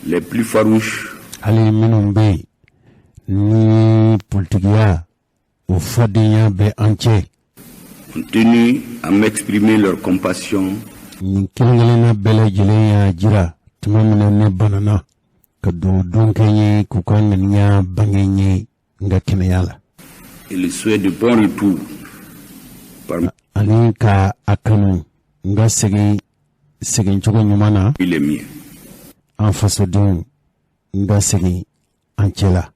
les plus farouches, hali minnu bɛ yen ni politigiya o fadenya bɛ an cɛ, ont tenu à m'exprimer leur compassion nin kelen kelenna bɛɛ lajɛlen y'a jira tuma min na ne banana, ka don don kɛ n ye k'u ka ŋaniya bange n ye n ka kɛnɛya la, et le souhait de bon retour parmi ani ka a kanu n ka segin segincogo ɲuman na les miens. an fasodenw, n ka segin an cɛ la.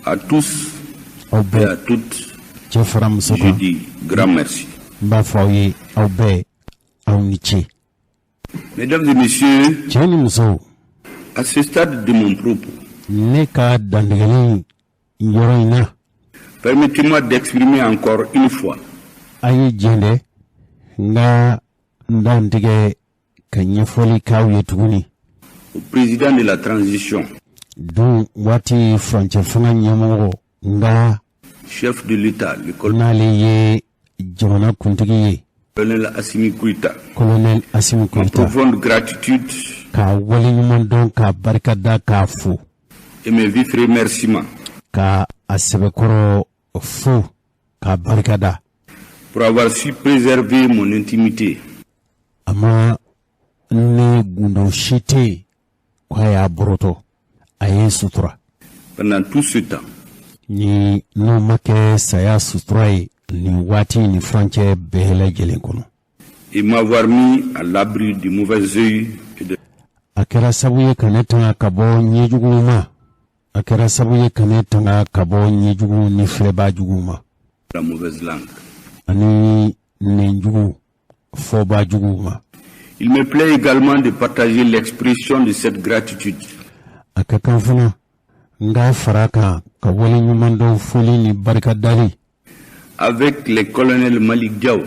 À tous Aw et bɛɛ, à toutes, cɛ fara muso je kan, dis grand merci. n b'a fɔ aw ye, aw bɛɛ, aw ni ce. Mesdames et messieurs, Cɛ ni musow, à ce stade de mon propos, ne ka dantigɛli yɔrɔ in na, permettez-moi d'exprimer encore une fois a ye jɛn dɛ n ka n dantigɛ ka ɲɛfɔli k'aw ye tuguni au président de la transition, don waati furancɛ fanga ɲɛmɔgɔ n ka, chef de l'État, le n'ale ye jamana kuntigi ye, colonel Assimi Goïta, colonel Assimi ma Goïta, profonde gratitude k'a waleɲuman dɔn, k'a barikada, k'a fo, et mes vifs remerciements ka a sɛbɛkɔrɔ fo, k'a barikada pour avoir su préserver mon intimité a ma ne gundo si tɛ yen k'a y'a bɔrɔtɔ, a ye n sutura pendant tout ce temps ni n'o ma kɛ saya sutura ye nin waati ni furancɛ bɛɛ lajɛlen kɔnɔ, et m'avoir mis à l'abri du mauvais œil et de A kɛra sabu ye ka ne tanga ka bɔ ɲɛjuguw ma, a kɛra sabu ye ka ne tanga ka bɔ ɲɛjugu ni filɛbaa juguw ma, la mauvaise langue. ani nɛnjugu fɔbaa juguw ma. Il me plaît également de partager l'expression de cette gratitude A ka kan fana n k'a fara kan ka wale ɲuman dɔn foli ni barikadali avec les colonels Malik Diaw,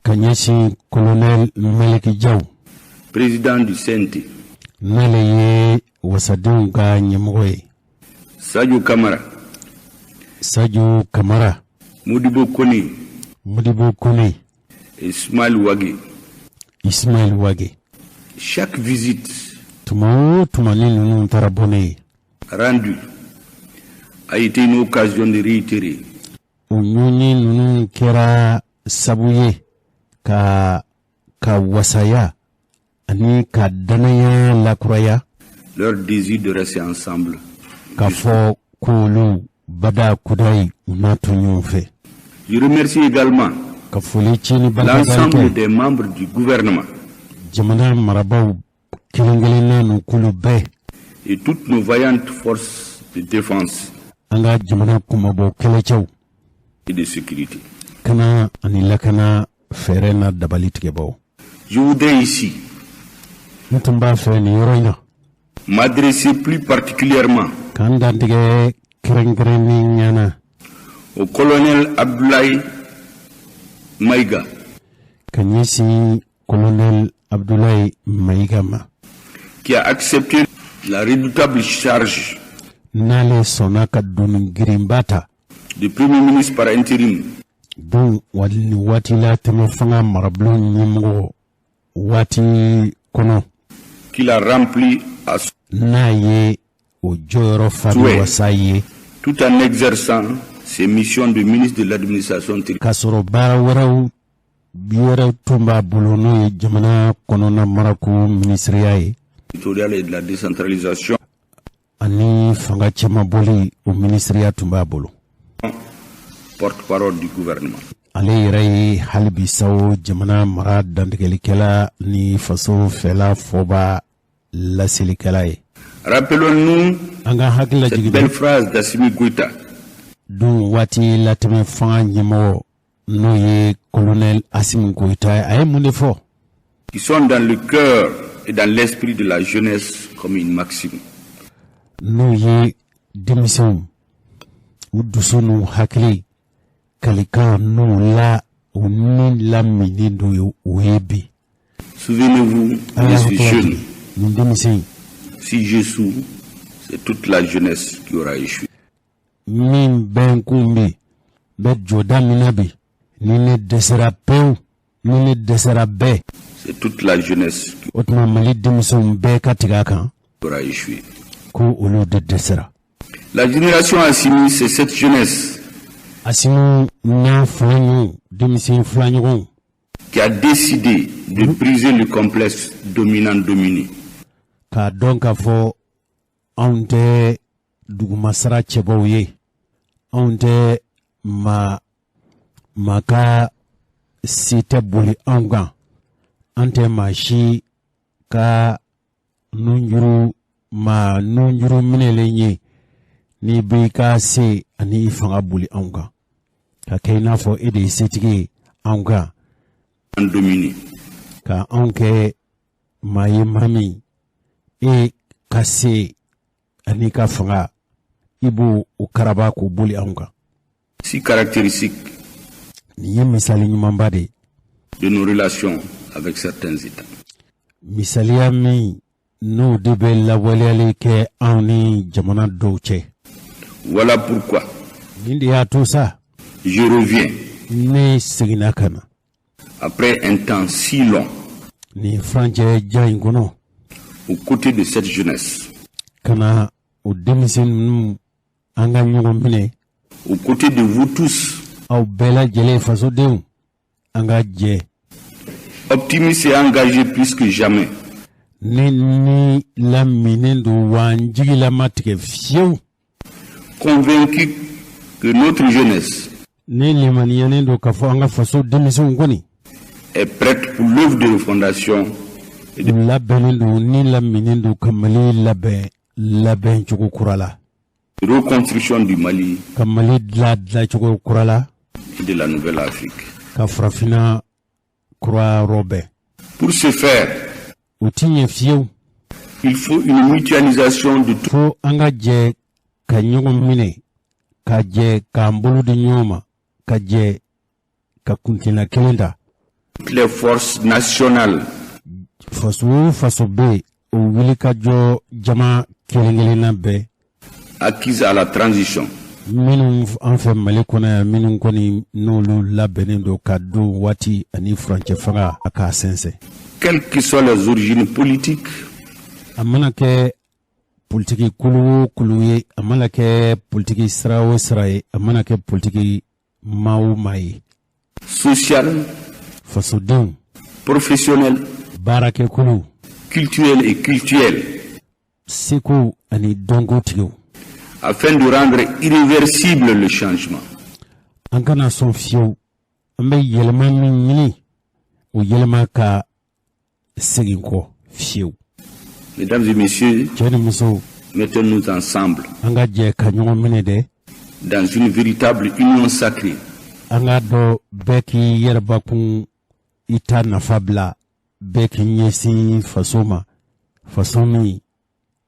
ka ɲɛsin colonel Malik Diaw, président du CNT, n'ale ye wasadenw ka ɲɛmɔgɔ ye, Sadio Kamara, Sadio Kamara, Modibo Kone Modibo Kone, et Ismaël Wagué. Ismaël Wagué. Chaque visite Tuma o tuma ni ninnu taara bɔ ne ye, rendue a été une occasion de réitérer o ɲɔgɔnye ninnu kɛra sabu ye ka wasaya Ani ka danaya lakuraya. Leur désir de rester ensemble. K'a fɔ k'olu bada kudayi u n'a to ɲɔgɔn fɛ. Je remercie également ka foli ci ni barika l'ensemble des membres du gouvernement. Jamana marabaaw kelen kelenna n'u kulu bɛɛ. Et toutes nos vaillantes forces de défense. An ka jamana kunmabɔ kɛlɛcɛw. Et de sécurité. Kana ani lakana fɛɛrɛ n'a dabali tigɛbaw. Je voudrais ici. Ne tun b'a fɛ nin yɔrɔ in na. M'adresser plus particulièrement. K'an dantigɛ kɛrɛnkɛrɛnnen ɲɛna. Au colonel Abdoulaye Maïga. Ka ɲɛsin colonel Abdoulaye Maïga ma. Qui a accepté la redoutable charge. N'ale sɔnna ka doni girinba ta. De premier ministre par intérim. Don nin waati la tɛmɛ fanga marabulon ɲɛmɔgɔ waati kɔnɔ. Qu'il a rempli à n'a ye o jɔyɔrɔ fa ni wasa ye. Tout en exerçant ses missions de ministre de l'administration. K'a sɔrɔ baara wɛrɛw wɛrɛw tun b'a bolo n'o ye jamana kɔnɔna marako minisiriya ye. Territoriale et de la décentralisation. Ani fanga cɛmabɔli o minisiriya tun b'a bolo. Porte-parole du gouvernement. Ale yɛrɛ ye hali bi sa o jamana mara dantigɛlikɛla ni faso fɛla fɔba laselikɛla ye. Rappelons-nous an ka hakili lajigin cette belle phrase d'Assimi Goïta. Don waati latɛmɛ fanga ɲɛmɔgɔ n'o ye colonel Assimi Goïta ye, a ye mun de fɔ? Qui sont dans le cœur et dans l'esprit de la jeunesse comme une maxime. N'o ye denmisɛnw u dusu n'u hakili kalikan n'u la u ni lamini dɔ ye o ye bi. Souvenez-vous de ce jeune. Nin denmisɛn. Si j'échoue, c'est toute la jeunesse qui aura échoué. Min bɛ n kun bi bɛ jɔda min na bi ni ne dɛsɛra pewu ni ne dɛsɛra bɛɛ. C'est toute la jeunesse qui o tuma Mali denmisɛnw bɛɛ ka tigɛ a kan. aura échoué. Ko olu de dɛsɛra. La génération Assimi, c'est cette jeunesse. Assimi n'a filaɲɔgɔnw denmisɛn filaɲɔgɔnw. Qui a décidé de briser le complexe dominant-dominé. K'a dɔn k'a fɔ anw tɛ dugumasara cɛbaw ye, anw tɛ maa maa ka se tɛ boli anw kan, an tɛ maa si ka nunjuru maa nunjuru minɛlen ye n'i b'i ka se ani i fanga boli anw kan ka kɛ i n'a fɔ e de ye setigi ye anw kan. Ka anw kɛ maa ye maa min e ka se ani ka fanga i b'o o karaba k'o boli anw kan. Si caractéristique. Nin ye misali ɲumanba de ye. De nos relations avec certains États. Misaliya min n'o de bɛ lawaleyali kɛ anw ni jamana dɔw cɛ. Voilà pourquoi. Nin de y'a to sa. Je reviens. Ne seginna ka na. Après un temps si long. Nin furancɛ jan in kɔnɔ. Aux côtés de cette jeunesse. Ka na o denmisɛn ninnu an ka ɲɔgɔn minɛ. Aux côtés de vous tous. Aw bɛɛ lajɛlen fasodenw an ka jɛ. Optimiste et engagé plus que jamais. Ne ni laminen don wa n jigilama tigɛ fiyewu. Convaincu que notre jeunesse. Ne limaniyanen don k'a fɔ an ka faso denmisɛnw kɔni. Est prête pour l'œuvre de refondation. U labɛnnen don ni laminen don ka Mali labɛn labɛn cogo kura la. Reconstruction du Mali. Ka Mali dilan dilancogo kura la. Et de la nouvelle Afrique. Ka farafinna kura rɔbɛn. Pour ce faire. O ti ɲɛ fiyewu. Il faut une mutualisation de tout. Fo an ka jɛ ka ɲɔgɔn minɛ ka jɛ k'an bolo di ɲɔgɔn ma ka jɛ ka kuntilenna kelen ta. Toutes les forces nationales. Faso o faso bɛ yen o wulikajɔ jama kelen kelenna bɛɛ. Acquise à la transition. Minnu an fɛ Mali kɔnɔ yan minnu kɔni n'olu labɛnnen don ka don waati ani furancɛ fanga a k'a sɛnsɛn. Quelles que soient les origines politiques. A mana kɛ politiki kulu o kulu ye, a mana kɛ politiki sira o sira ye, a mana kɛ politiki maa o maa ye. Social. Fasodenw. Professionnel. Baarakɛkulu. culturels et cultuelles. Seko ani dɔnko tigiw. Afin de rendre irréversible le changement. An kana sɔn fiyewu an bɛ yɛlɛma min ɲini, o yɛlɛma ka segin kɔ fiyewu. Mesdames et messieurs, cɛ ni musow, mettons-nous ensemble an ka jɛ ka ɲɔgɔn minɛ dɛ dans une véritable union sacrée. An k'a dɔn, bɛɛ k'i yɛrɛbakun i ta nafa bila, bɛɛ k'i ɲɛsin faso ma, faso min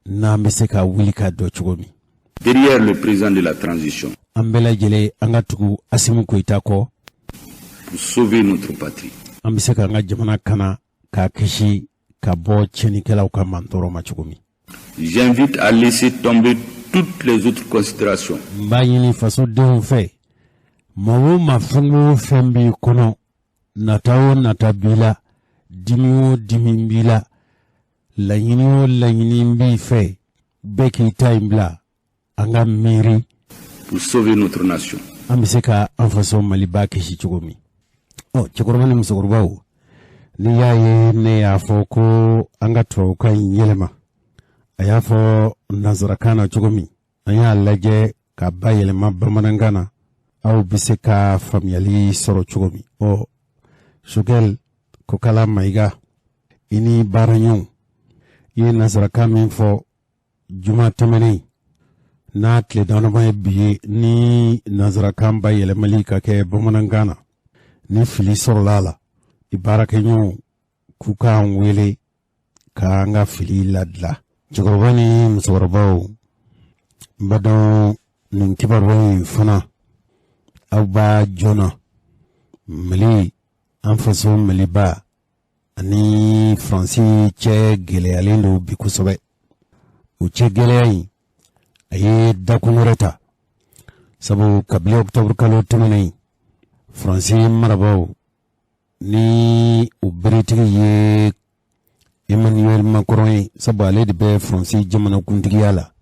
n'an bɛ se ka wuli ka dɔ cogo min. Derrière le président de la transition. An bɛɛ lajɛlen, an ka tugu Asimi Goyita kɔ. Pour sauver notre patrie. An bɛ se k'an ka jamana kana k'a kisi ka bɔ tiɲɛnikɛlaw ka mantɔɔrɔ ma cogo min. J'invite à laisser tomber toutes les autres considérations. N b'a ɲini fasodenw fɛ, maa o maa, fɛn o fɛn b'i kɔnɔ, nata o nata b'i la, dimi o dimi b'i la, laɲini o laɲini b'i fɛ, bɛɛ k'i ta in bila, an ka miiri Pour sauver notre nation. an bɛ se ka an faso Maliba kisi cogo min. Ɔ, cɛkɔrɔba ni musokɔrɔbaw, n'i y'a ye ne y'a fɔ ko an ka tubabukan in yɛlɛma, a y'a fɔ nanzarakan na cogo min, an y'a lajɛ ka ba yɛlɛma bamanankan na, aw bɛ se ka faamuyali sɔrɔ cogo min. Ɔ, Choguel Kokala Mayiga, i ni baaraɲɔgɔnw, i ye nanzarakan min fɔ juma tɛmɛnen n'a tile damadama ye bi ye, ni nanzarakan ba yɛlɛmali ka kɛ bamanankan na, ni fili sɔrɔla a la, i baarakɛɲɔgɔnw k'u k'an wele k'an ka fili ladila. Cɛkɔrɔba ni musokɔrɔbaw, n b'a dɔn nin kibaruya in fana aw b'a joona. Mali, an faso Maliba ani Faransi cɛ gɛlɛyalen don bi kosɛbɛ. O cɛ gɛlɛya in, a ye dakun wɛrɛ ta, sabu kabini ɔkutɔburu kalo tɛmɛnen, Faransi marabaaw ni u beretigi ye Emmanuel Macron ye, sabu ale de bɛ Faransi jamanakuntigiya la,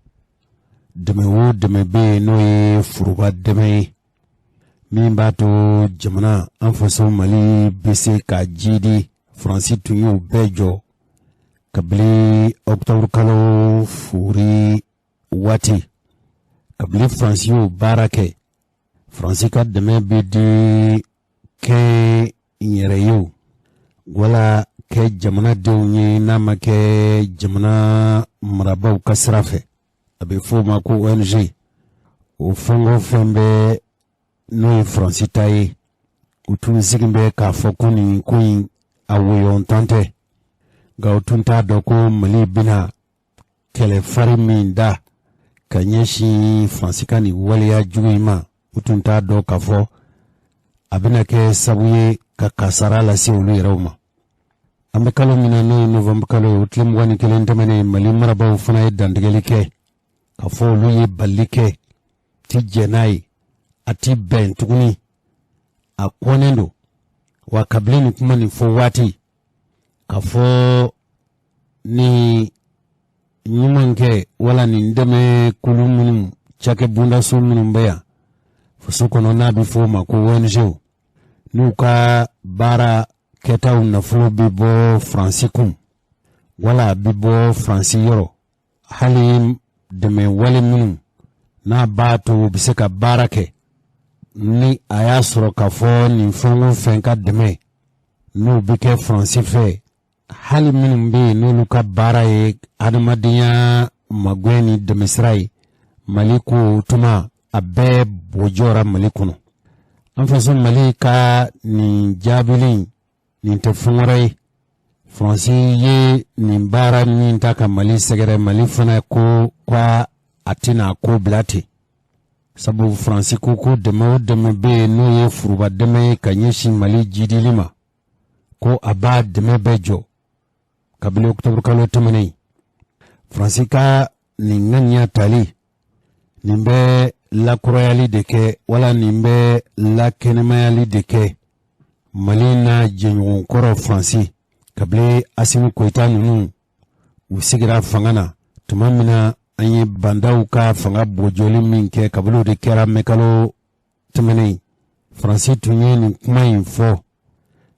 dɛmɛ o dɛmɛ bɛ yen, n'o ye foroba dɛmɛ ye min b'a to jamana, an faso Mali, bɛ se ka jidi, Faransi tun y'o bɛɛ jɔ kabini ɔkutɔburu kalo fori waati. Kabini Faransi y'o baara kɛ, Faransi ka dɛmɛ bɛ di kɛ yɛrɛ wala kɛ jamanadenw ye, n'a ma kɛ jamana marabaaw ka sira fɛ, a bɛ f'o ma ko ONG. O fɛn o fɛn bɛ n'o ye Faransi ta ye, u tun sigi bɛ k'a fɔ ko nin ko in a woyɔntan tɛ, nka u tun t'a dɔn ko Mali bɛna kɛlɛ farin min da ka ɲɛsin Faransi ka nin waleya jugu in ma. U tun t'a dɔn k'a fɔ a bɛna kɛ sabu ye ka kasara lase olu yɛrɛw ma. An bɛ kalo min na, n'o ye novembre kalo ye, o tile 21 tɛmɛnen, Mali marabaaw fana ye dantigɛli kɛ k'a fɔ olu ye balili kɛ, ti jɛn n'a ye, a ti bɛn tuguni, a kɔnnen don. Wa kabini nin kuma nin fɔ waati, k'a fɔ ni ɲuman kɛ wala nin dɛmɛ kulu minnu, cakɛ bondaso minnu bɛ yan faso kɔnɔ, n'a bɛ fɔ o ma ko ONG, n'u ka baara kɛtaw nafolo bɛ bɔ Faransi kun wala a bɛ bɔ Faransi yɔrɔ, hali dɛmɛ wale minnu n'a b'a to u bɛ se ka baara kɛ, ni a y'a sɔrɔ k'a fɔ nin fɛn o fɛn ka dɛmɛ n'o bɛ kɛ Faransi fɛ, hali minnu bɛ yen n'olu ka baara ye adamadenya magɛn ni dɛmɛsira ye, Mali ko tuma a bɛɛ bɔjɔra Mali kɔnɔ. An faso Mali ka nin jaabili nin tɛ fɛn wɛrɛ ye, Faransi ye nin baara min ta ka Mali sɛgɛrɛ, Mali fana ko ko a tɛna ko bila ten, sabu Faransi ko ko dɛmɛ o dɛmɛ bɛ yen, n'o ye foroba dɛmɛ ye ka ɲɛsin Mali jidili ma, ko a b'a dɛmɛ bɛɛ jɔ kabini ɔkutɔburu kalo tɛmɛnen. Faransi ka nin ŋaniya tali nin bɛ lakurayali de kɛ wala nin bɛ lakɛnɛmayali de kɛ Mali n'a jɛɲɔgɔn kɔrɔ Faransi. Kabini Asimi Goyita ninnu u sigira fanga na tuma min na, an ye bandaw ka fanga bɔjɔli min kɛ, kabini o de kɛra mɛkalo tɛmɛnen, Faransi tun ye nin kuma in fɔ,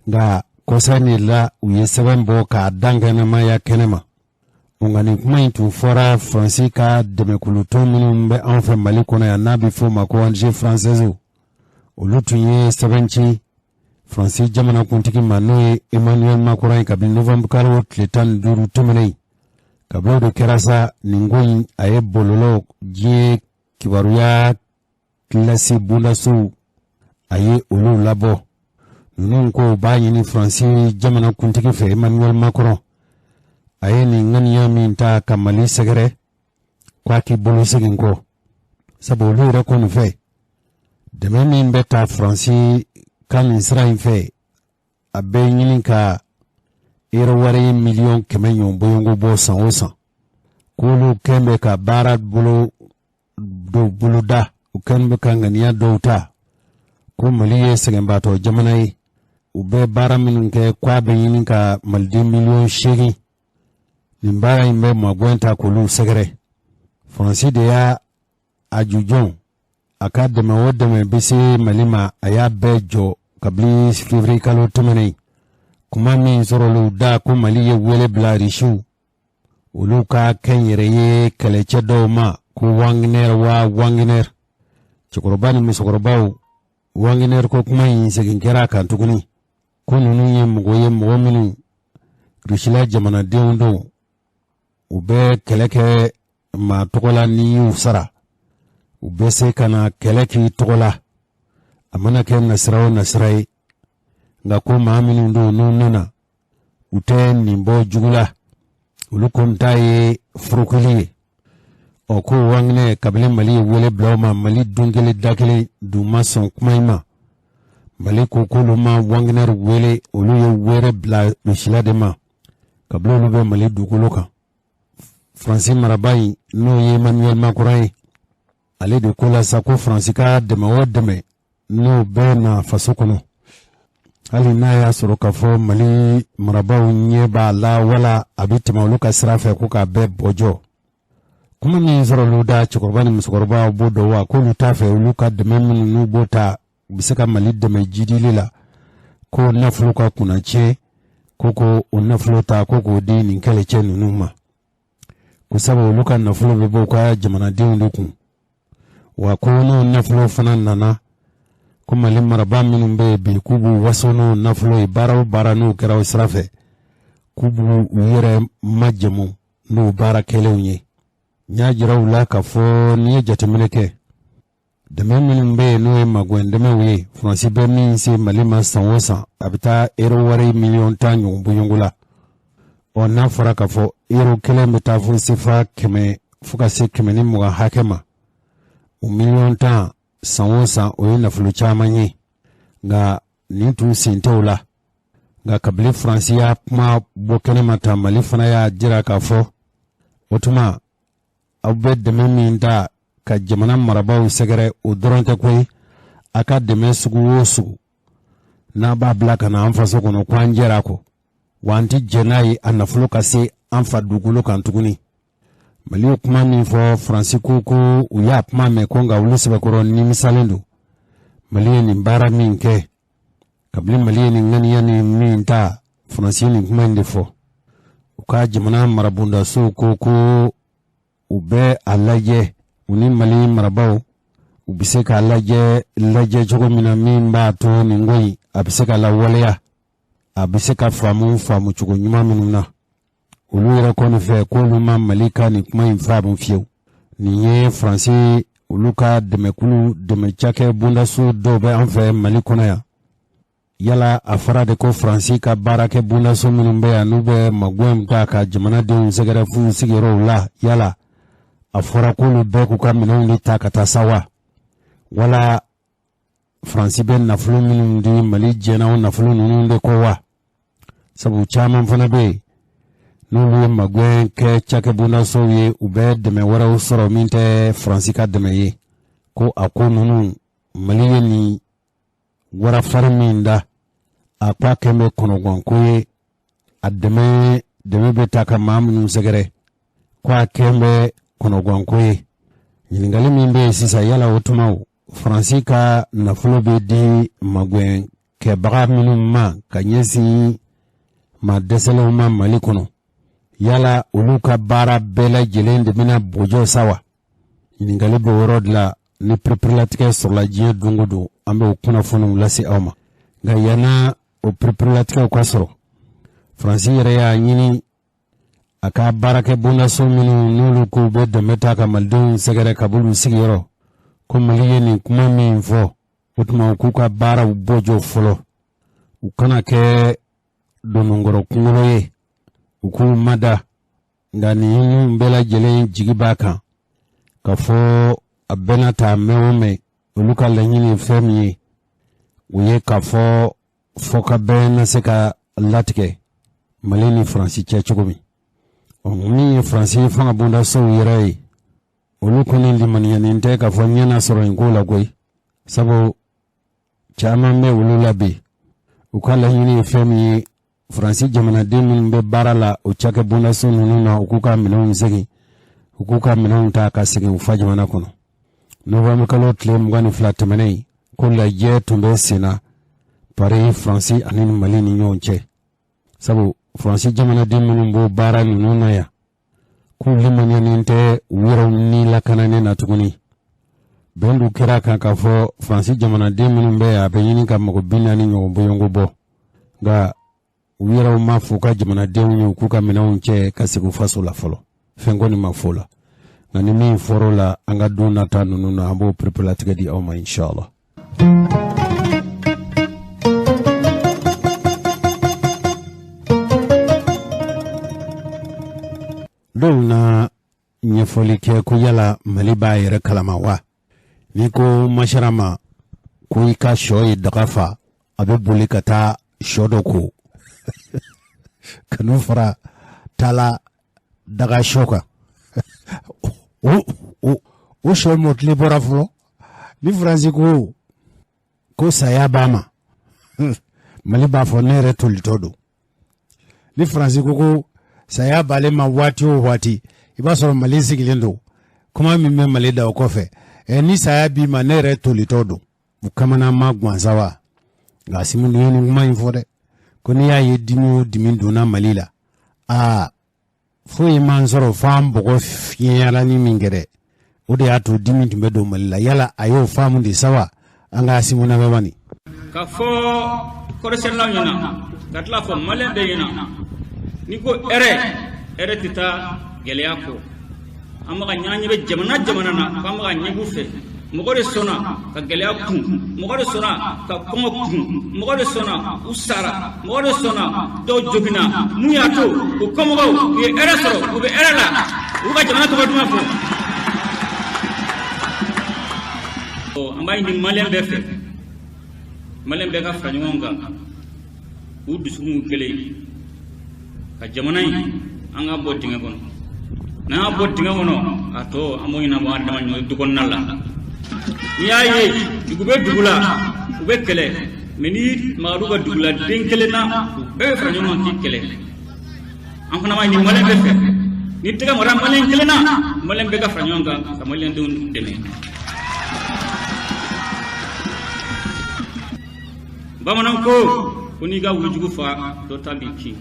nka Kɔsa in de la u ye sɛbɛn bɔ k'a dankɛnɛmaya kɛnɛ ma. Nka nin kuma in tun fɔra Faransi ka dɛmɛkulutɔn minnu bɛ an fɛ Mali kɔnɔ yan n'a bɛ f'o ma ko ONG française, olu tun ye sɛbɛn ci Faransi jamanakuntigi ma, n'o ye Emmanuel Macron ye, kabini novembre kalo tile 15 tɛmɛnen. Kabini o de kɛra sa, nin ko in a ye bɔlɔlɔ diɲɛ kibaruya lase bondasow a ye olu labɔ. Ninnu ko u b'a ɲini Faransi jamanakuntigi fɛ, Emmanuel Macron, a ye nin ŋaniya min ta ka Mali sɛgɛrɛ, k'a k'i bolo segin kɔ, sabu olu yɛrɛ kɔni fɛ, dɛmɛ min bɛ ta Faransi ka nin sira in fɛ, a bɛ ɲini ka euro wari miliyɔn 100 ɲɔgɔn bɔɲɔgɔnko bɔ san o san, k'olu kɛn bɛ ka baara bolo dɔw boloda, u kɛn bɛ ka ŋaniya dɔw ta, ko Mali ye sɛgɛnbaatɔ jamana ye, u bɛ baara minnu kɛ, k'a bɛ ɲini ka maliden miliyɔn 8, nin baara in bɛ magwɛn ta k'olu sɛgɛrɛ. Faransi de y'a a jujɔn, a ka dɛmɛ o dɛmɛ bɛ se Mali ma, a y'a bɛɛ jɔ kabini février kalo tɛmɛnen. Kuma min sɔrɔla u da ko Mali ye wele bila Risiw, olu ka kɛnyɛrɛye kɛlɛcɛ dɔw ma, ko Wagner wa Wagner. Cɛkɔrɔba ni musokɔrɔbaw, Wagner ko kuma in segin kɛra a kan tuguni, ko ninnu ye mɔgɔ ye, mɔgɔ minnu Rusila jamanadenw don, u bɛ kɛlɛ kɛ maa tɔgɔ la, n'i y'u sara, u bɛ se ka na kɛlɛ k'i tɔgɔ la, a mana kɛ nasira o nasira ye. Nka ko maa minnu don, n'u nana, u tɛ nin bɔ jugu la, olu kɔni ta ye furukili ye. Ɔ, ko Wagner, kabini Mali ye wele bila u ma, Mali dun kelen da kelen dun ma sɔn kuma in ma. Mali ko k'olu ma Wagner wele, olu ye wele bila Rusila de ma, kabini olu bɛ Mali dugukolo kan. Faransi maraba in, n'o ye Emmanuel Macron ye, ale de ko la sa ko Faransi ka dɛmɛ o dɛmɛ n'o bɛ na faso kɔnɔ, hali n'a y'a sɔrɔ k'a fɔ Mali marabaaw ɲɛ b'a la wala a bɛ tɛmɛ olu ka sira fɛ, ko k'a bɛɛ bɔjɔ. Kuma min sɔrɔ olu da, cɛkɔrɔba ni musokɔrɔba b'o dɔn wa, k'olu t'a fɛ olu ka dɛmɛ minnu n'u b'o ta, u bɛ se ka Mali dɛmɛ jidili la, ko nafolo ka kunna tiɲɛ, ko o nafolo ta ko k'o di nin kɛlɛcɛ ninnu ma, ko sabu olu ka nafolo bɛ bɔ u ka jamanadenw de kun wa, ko n'o nafolo fana nana, ko Mali marabaa minnu bɛ yen bi, k'u b'u waso n'o nafolo ye, baara o baara n'o kɛra o sira fɛ, k'u b'u u yɛrɛ majamu n'o baara kɛlenw ye. N y'a jira u la k'a fɔ n'i ye jateminɛ kɛ, dɛmɛ minnu bɛ yen, n'o ye magwɛn dɛmɛw ye, Faransi bɛ min se Mali ma san o san, a bɛ taa euro wari miliyɔn 10 ɲɔgɔn bɔɲɔgɔnko la. Ɔ, n'a fɔra k'a fɔ euro kelen bɛ taa fo sefa 100 fo ka se 120 hakɛ ma, o miliyɔn 10 san o san, o ye nafolo caman ye. Nka nin tun sen tɛ o la. Nka kabini Faransi y'a kuma bɔ kɛnɛma ta, Mali fana y'a jira k'a fɔ o tuma aw bɛ dɛmɛ min ta ka jamana marabaaw sɛgɛrɛ, o dɔrɔn tɛ koyi, a ka dɛmɛ sugu o sugu n'a b'a bila ka na an faso kɔnɔ, ko an jɛra a kɔ, wa an tɛ jɛn n'a ye a nafolo ka se an fa dugukolo kan tuguni. Mali ye kuma min fɔ, Faransi ko ko u y'a kuma mɛn, ko nka olu sɛbɛkɔrɔ nimisalen don Mali ye nin baara min kɛ. Kabini Mali ye nin ŋaniya ni min ta, Faransi ye nin kuma in de fɔ. U ka jamana marabondasow ko ko u bɛ a lajɛ, u ni Mali marabaaw, u bɛ se k'a lajɛ lajɛ cogo min na, min b'a to nin ko in a bɛ se ka lawaleya, a bɛ se ka faamu faamu cogo ɲuman minnu na. Olu yɛrɛ kɔni fɛ, k'olu ma Mali ka nin kuma in faamu fiyewu. Nin ye Faransi, olu ka dɛmɛkulu, dɛmɛ cakɛ bondaso dɔw bɛ an fɛ Mali kɔnɔ yan. Yala a fɔra de ko Faransi ka baarakɛ bondaso minnu bɛ yan, n'u bɛ magwɛn ta ka jamanadenw sɛgɛrɛ f'u sigiyɔrɔw la, yala a fɔra k'olu bɛɛ k'u ka minɛnw de ta ka taa sa wa, wala Faransi bɛ nafolo minnu di Mali, jɛnna o nafolo ninnu de kɔ wa? Sabu caman fana bɛ yen, n'olu ye magwɛn kɛ cakɛ bondasow ye, u bɛ dɛmɛ wɛrɛw sɔrɔ min tɛ Faransi ka dɛmɛ ye. Ko a ko ninnu, Mali ye nin warafari min da, a k'a kɛn bɛ kɔnɔganko ye, a dɛmɛ dɛmɛ bɛ ta ka maa minnu sɛgɛrɛ, ko a kɛn bɛ kɔnɔganko ye. Ɲininkali min bɛ yen sisan, yala o tuma Faransi ka nafolo bɛ di magwɛn kɛbaga minnu ma ka ɲɛsin maa dɛsɛlenw ma Mali kɔnɔ, yala olu ka baara bɛɛ lajɛlen de bɛna bɔjɔ sa wa? Ɲininkali b'o yɔrɔ de la. Ni pereperelatigɛ sɔrɔla diɲɛ don o don, an bɛ o kunnafoniw lase aw ma. Nka yanni o pereperelatigɛw ka sɔrɔ, Faransi yɛrɛ y'a ɲini a ka baarakɛ bondaso minnu n'olu k'u bɛ dɛmɛ ta ka malidenw sɛgɛrɛ ka b'olu sigiyɔrɔ, ko Mali ye nin kuma min fɔ, o tuma u k'u ka baaraw bɔjɔ fɔlɔ, u kana kɛ dononkɔrɔ kunkolo ye, u k'u mada. Nka ninnu bɛɛ lajɛlen jigi b'a kan k'a fɔ a bɛna ta mɛn o mɛn, olu ka laɲini ye fɛn min ye, o ye k'a fɔ fɔkabɛn na se ka latigɛ Mali ni Faransi cɛ cogo min. Min ye Faransi fanga bondasow yɛrɛ ye, olu kɔni limaniyanen tɛ k'a fɔ ɲɛ na sɔrɔ nin ko la koyi, sabu caman bɛ olu la bi. U ka laɲini ye fɛn min ye, Faransi jamanaden minnu bɛ baara la o cakɛ bondaso ninnu na, u k'u ka minɛnw segin, u k'u ka minɛnw ta ka segin u fa jamana kɔnɔ. Novembre kalo tile 22 tɛmɛnen, ko lajɛ tun bɛ sen na Paris, Faransi ani Mali ni ɲɔgɔn cɛ, sabu Faransi jamanaden minnu b'o baara ninnu na yan, k'u limaniyanen tɛ u yɛrɛw ni lakananen na tuguni. Bɛn dun kɛra kan k'a fɔ Faransi jamanaden minnu bɛ yan, a bɛ ɲini ka mɔgɔ 40 ɲɔgɔn bɔɲɔgɔnko bɔ, nka u yɛrɛw ma fɔ u ka jamanadenw ye u k'u ka minɛnw cɛ ka segin u faso la fɔlɔ. Fɛn kɔni ma fɔ o la, nka ni min fɔr'o la, an ka don nata ninnu na, an b'o pereperelatigɛ di aw ma inshallah. Dɔw na ɲɛfɔli kɛ ko yala Mali b'a yɛrɛ kalama wa? N'i ko masara ma ko i ka sɔ ye daga fa, a bɛ boli ka taa sɔ dɔ ko ka n'u fara taala daga sɔ kan. O sɔ mɔtile bɔra fɔlɔ. Ni Faransi ko ko saya b'a ma, Mali b'a fɔ ne yɛrɛ tolitɔ don. Ni Faransi ko ko saya b'ale ma waati o waati, i b'a sɔrɔ Mali sigilen don, kuma min bɛ Mali da o kɔfɛ, ni saya b'i ma, ne yɛrɛ tolitɔ don. U kamana ma gansan wa? Nka Asimi dun ye nin kuma in fɔ dɛ, ko n'i y'a ye dimi o dimi donna Mali la, aa foyi man sɔrɔ f'an bɔgɔ fiɲɛyara ni min kɛ dɛ, o de y'a to dimi tun bɛ don Mali la. Yala a y'o faamu de sa wa? An ka Asimu lamɛn bani. Ka fɔ kɔrɔsɛnnaw ɲɛna, ka tila fɔ maliyɛn bɛɛ ɲɛna, n'i ko hɛrɛ, hɛrɛ tɛ taa gɛlɛya kɔ. An bɛ ka ɲɛ bɛ jamana jamana na, k'an bɛ ka ɲɛ b'u fɛ. Mɔgɔ de sɔnna ka gɛlɛya kun, mɔgɔ de sɔnna ka kɔngɔ kun, mɔgɔ de sɔnna u sara, mɔgɔ de sɔnna dɔw joginna. Mun y'a to u kɔmɔgɔw u ye hɛrɛ sɔrɔ, u bɛ hɛrɛ la, u ka jamana tɔgɔ duman fɔ? An b'a ɲini maliyɛn bɛɛ fɛ, maliyɛn bɛɛ ka fara ɲɔgɔn kan, k'u dusukun kelen, ka jamana in an ka bɔ dingɛ kɔnɔ. N'an y'a bɔ dingɛ kɔnɔ, a tɔ an b'o ɲɛnabɔ an dama ɲɔgɔn du kɔnɔna la. N'i y'a ye dugu bɛ dugu la, u bɛ kɛlɛ, mɛ n'i magar'u ka dugu la den kelen na, u bɛɛ bɛ fara ɲɔgɔn kan k'i kɛlɛ. An fana b'a ɲini maliyɛn bɛɛ fɛ, n'i tɛgɛ mara maliyɛn kelen na, maliyɛn bɛɛ ka fara ɲɔgɔn kan ka maliyɛndenw dɛmɛ. Bamananw ko ko n'i ka wulujugu faga, dɔ ta b'i kin.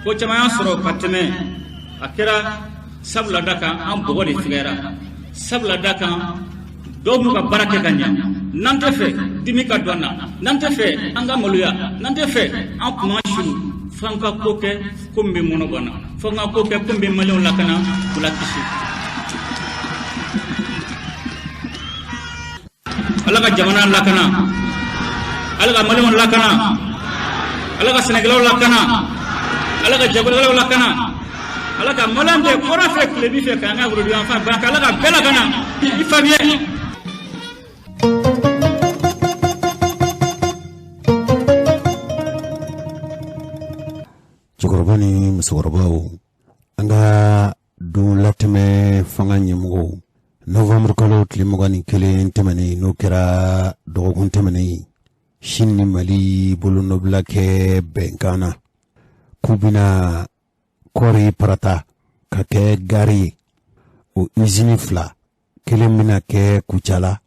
Ko caman y'an sɔrɔ ka tɛmɛ, a kɛra sabula da kan an bɔgɔ de fɛgɛyara, sabula da kan dɔw m'u ka baara kɛ ka ɲɛ. N'an tɛ fɛ dimi ka don an na, n'an tɛ fɛ an ka maloya, n'an tɛ fɛ an kunna suru, f'an ka ko kɛ ko min bɛ mɔnɔ bɔ an na, f'an ka ko kɛ ko min bɛ maliyɛnw lakana, k'u lakisi. Ala ka jamana lakana, Ala ka maliyɛnw lakana, Ala ka sɛnɛkɛlaw lakana, Ala ka jagokɛlaw lakana, Ala ka maliyɛn bɛɛ kɔrɔn fɛ, tilebin fɛ, k'an ka worodugu fan ban, Ala ka bɛɛ lakana. I faamuya. Cɛkɔrɔba ni musokɔrɔbaw, an ka don latɛmɛ fanga ɲɛmɔgɔw, novembre kalo tile 21 tɛmɛnen, n'o kɛra dɔgɔkun tɛmɛnen, Chine ni Mali bolonɔbila kɛ bɛnkan na k'u bɛna kɔɔri parata ka kɛ gari ye, o usine 2 Kelen bɛna kɛ Kucala,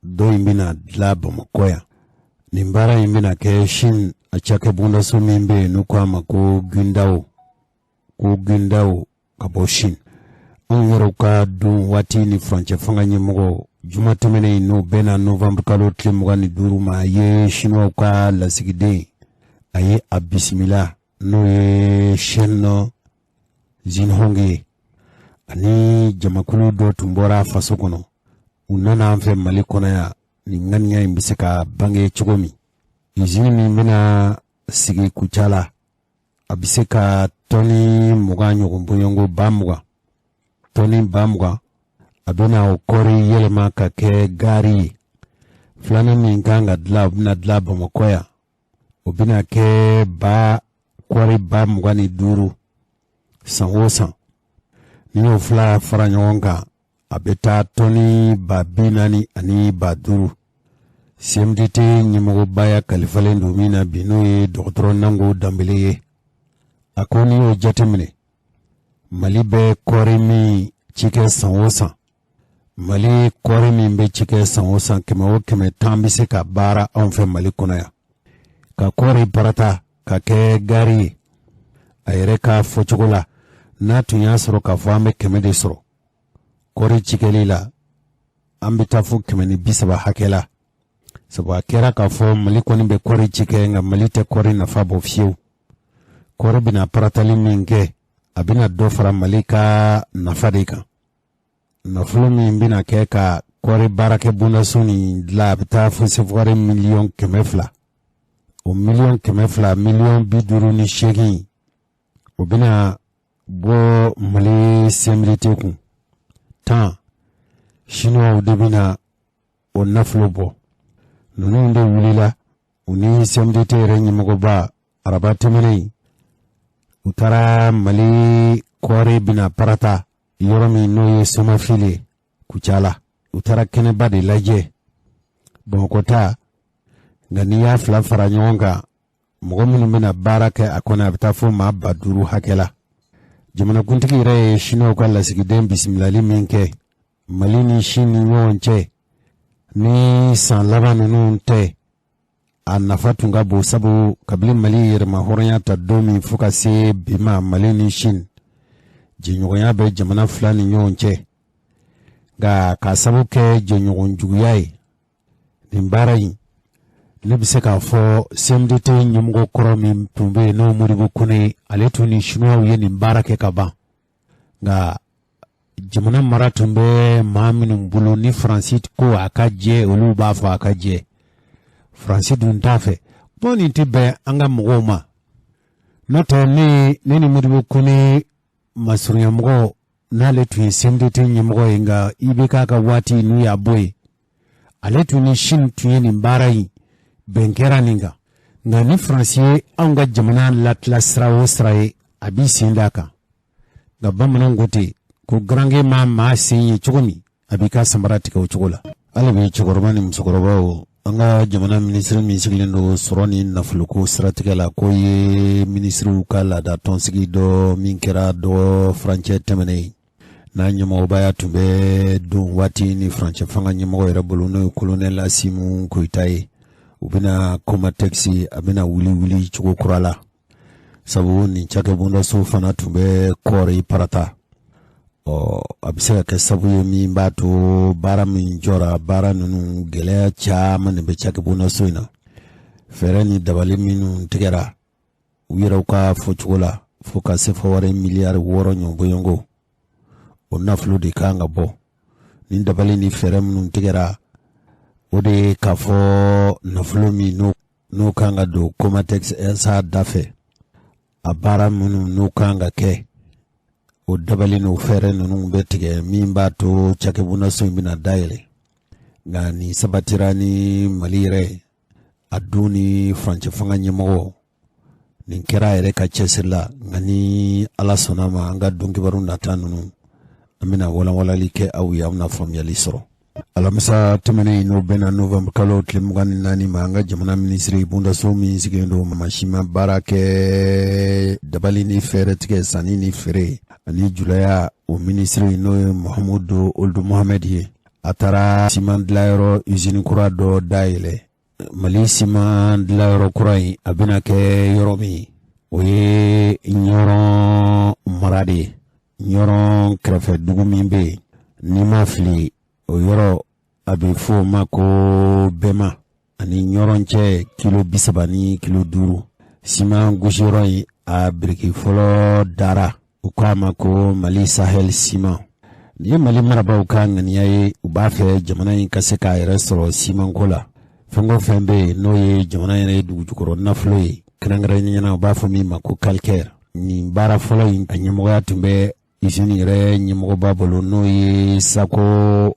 dɔ in bɛna dilan Bamakɔ yan. Nin baara in bɛna kɛ Chine a cakɛbondaso min bɛ yen n'u ko a ma ko Qingdao, ko Qingdao ka bɔ Chine. Anw yɛrɛw ka don waati ni furancɛ fanga ɲɛmɔgɔ juma tɛmɛnen in, n'o bɛnna novembre kalo tile 25 ma, a ye Chinois ka lasigiden, a ye a bisimila, n'o ye Chen Jinhong ye, ani jamakulu dɔ tun bɔra faso kɔnɔ, u nana an fɛ Mali kɔnɔ yan. Nin ŋaniya in bɛ se ka bange cogo min, izini min bɛna sigi Kucala, a bɛ se ka tɔni 20 ɲɔgɔn bɔɲɔgɔnko 20,000, tɔni 20,000, a bɛna o kɔɔri yɛlɛma ka kɛ gaari ye. Filanan min kan ka dilan, o bɛna dilan Bamakɔ yan, o bɛna kɛ ba kɔɔri 25,000 san o san. N'i y'o fila fara ɲɔgɔn kan, a bɛ taa tɔni 45,000. CMDT ɲɛmɔgɔbaya kalifalen don min na bi, n'o ye dɔgɔtɔrɔ Nango Danbele ye, a ko n'i y'o jateminɛ, Mali bɛ kɔɔri min cikɛ san o san, Mali kɔɔri min bɛ cikɛ san o san, 100 o 110 bɛ se ka baara anw fɛ Mali kɔnɔ yan, ka kɔɔri parata ka kɛ gaari ye. A yɛrɛ ka fɔcogo la, n'a tun y'a sɔrɔ k'a fɔ an bɛ 100 de sɔrɔ kɔɔri cikɛli la, an bɛ taa fo 130 hakɛ la, sabu a kɛra k'a fɔ Mali kɔni bɛ kɔɔri cikɛ, nka Mali tɛ kɔɔri nafa bɔ fiyewu. Kɔɔri bɛna paratali min kɛ, a bɛna dɔ fara Mali ka nafa de kan. Nafolo min bɛna kɛ ka kɔɔri baarakɛ bondaso nin dilan, a bɛ taa fo sefukari miliyɔn 200. O miliyɔn 200, miliyɔn 58, o bɛna bɔ Mali CMDT kun. 10, Chinois de bɛna o nafolo bɔ. Ninnu de wulila, u ni CMDT yɛrɛ ɲɛmɔgɔba, araba tɛmɛnen u taara Mali kɔɔri bɛna parata yɔrɔ min, n'o ye Somafili ye Kucala. U taara kɛnɛba de lajɛ Bamakɔ ta. Nka n'i y'a fila fara ɲɔgɔn kan, mɔgɔ minnu bɛna baara kɛ a kɔnɔ, a bɛ taa fo maa 5000 hakɛ la. Jamanakuntigi yɛrɛ ye Chinois ka lasigiden bisimilali min kɛ, Mali ni Chine ni ɲɔgɔn cɛ ni san laban ninnu tɛ, a nafa tun ka bon, sabu kabini Mali yɛrɛma hɔrɔnya ta don min fo ka se bi ma, Mali ni Chine jɛɲɔgɔnya bɛ jamana fila ni ɲɔgɔn cɛ. Nka k'a sababu kɛ jɛɲɔgɔn juguya ye, nin baara in, ne bɛ se k'a fɔ CMDT ɲɛmɔgɔ kɔrɔ min tun bɛ yen, n'o Modibo Kone, ale tun ni Chinois ye nin baara kɛ ka ban. Nka jamana mara tun bɛ maa minnu bolo, ni Faransi ko a ka jɛ, olu b'a fɔ a ka jɛ, Faransi dun t'a fɛ. Bon, nin tɛ bɛn an ka mɔgɔw ma. N'o tɛ, ne ni Modibo Kone masurunyamɔgɔ, n'ale tun ye CMDT ɲɛmɔgɔ ye, nka IBK ka waati n'u y'a bɔ yen, ale tun ni Chine tun ye nin baara in bɛn kɛra nin kan. Nka ni Faransi ye anw ka jamana latila sira o sira ye, a b'i sen d'a kan. Nka bamananw ko ten ko garange maa maa sen ye cogo min, a b'i ka samara tigɛ o cogo la. Hali bi, cɛkɔrɔba ni musokɔrɔbaw, an ka jamana minisiri min sigilen don sɔrɔ ni nafoloko siratigɛ la, k'o ye minisiriw ka laada tɔnsigi dɔ min kɛra dɔ furancɛ tɛmɛnen, n'a ɲɛmɔgɔbaya tun bɛ don waati ni furancɛ fanga ɲɛmɔgɔ yɛrɛ bolo, n'o ye kolonɛli Asimu Koyita ye, u bɛna Comatex, a bɛna wuli wuli cogo kura la, sabu nin cakɛbondaso fana tun bɛ kɔɔri parata. Ɔ, a bɛ se ka kɛ sabu ye min b'a to baara min jɔra, baara ninnu gɛlɛya caman de bɛ cakɛbondaso in na. Fɛɛrɛ ni dabali minnu tigɛra, u yɛrɛw ka fɔcogo la, fo ka sefa wari miliyari 6 ɲɔgɔn bɔɲɔgɔnko, o nafolo de kan ka bɔ. Ni dabali ni fɛɛrɛ minnu tigɛra, o de ye k'a fɔ nafolo min n'o kan ka don Comatex SA da fɛ, a baara minnu n'o kan ka kɛ, o dabali n'o fɛɛrɛ ninnu bɛ tigɛ min b'a to cakɛbondaso in bɛna dayɛlɛ. Nka nin sabatira ni Mali yɛrɛ a dun ni furancɛ fanga ɲɛmɔgɔ, nin kɛra a yɛrɛ ka cɛsiri la. Nka ni Ala sɔnna ma, an ka don kibaru nata ninnu, an bɛna walanwalali kɛ aw ye, aw bɛna faamuyali sɔrɔ. Alamisa tɛmɛnen, n'o bɛnna novembre kalo tile 24 ma, an ka jamana minisiri bondaso min sigilen don masima baara kɛ dabali ni fɛɛrɛ tigɛ, sanni ni feere ani ani julaya o minisiri n'o ye Mahamudu Ould Mohamed ye, a taara siman dilanyɔrɔ usine kura dɔ dayɛlɛ. Mali siman dilanyɔrɔ kura in, a bɛna kɛ yɔrɔ min, o ye Ɲɔrɔn mara de ye. Ɲɔrɔn kɛrɛfɛ dugu min bɛ yen, n'i ma fili, o yɔrɔ a bɛ fɔ o ma ko Bɛma, ani Ɲɔrɔn cɛ kilo 30 ni kilo 5. Siman gosiyɔrɔ in, a biriki fɔlɔ dara. U k'a ma ko Mali Sahel Siman. Nin ye Mali marabaaw ka ŋaniya ye. U b'a fɛ jamana in ka se k'a yɛrɛ sɔrɔ simanko la. Fɛn o fɛn bɛ yen, n'o ye jamana yɛrɛ ye dugujukɔrɔ nafolo ye, kɛrɛnkɛrɛnnenya la u b'a fɔ min ma ko calcaire. Nin baara fɔlɔ in, a ɲɛmɔgɔya tun bɛ usine yɛrɛ ɲɛmɔgɔba bolo, n'o ye Sako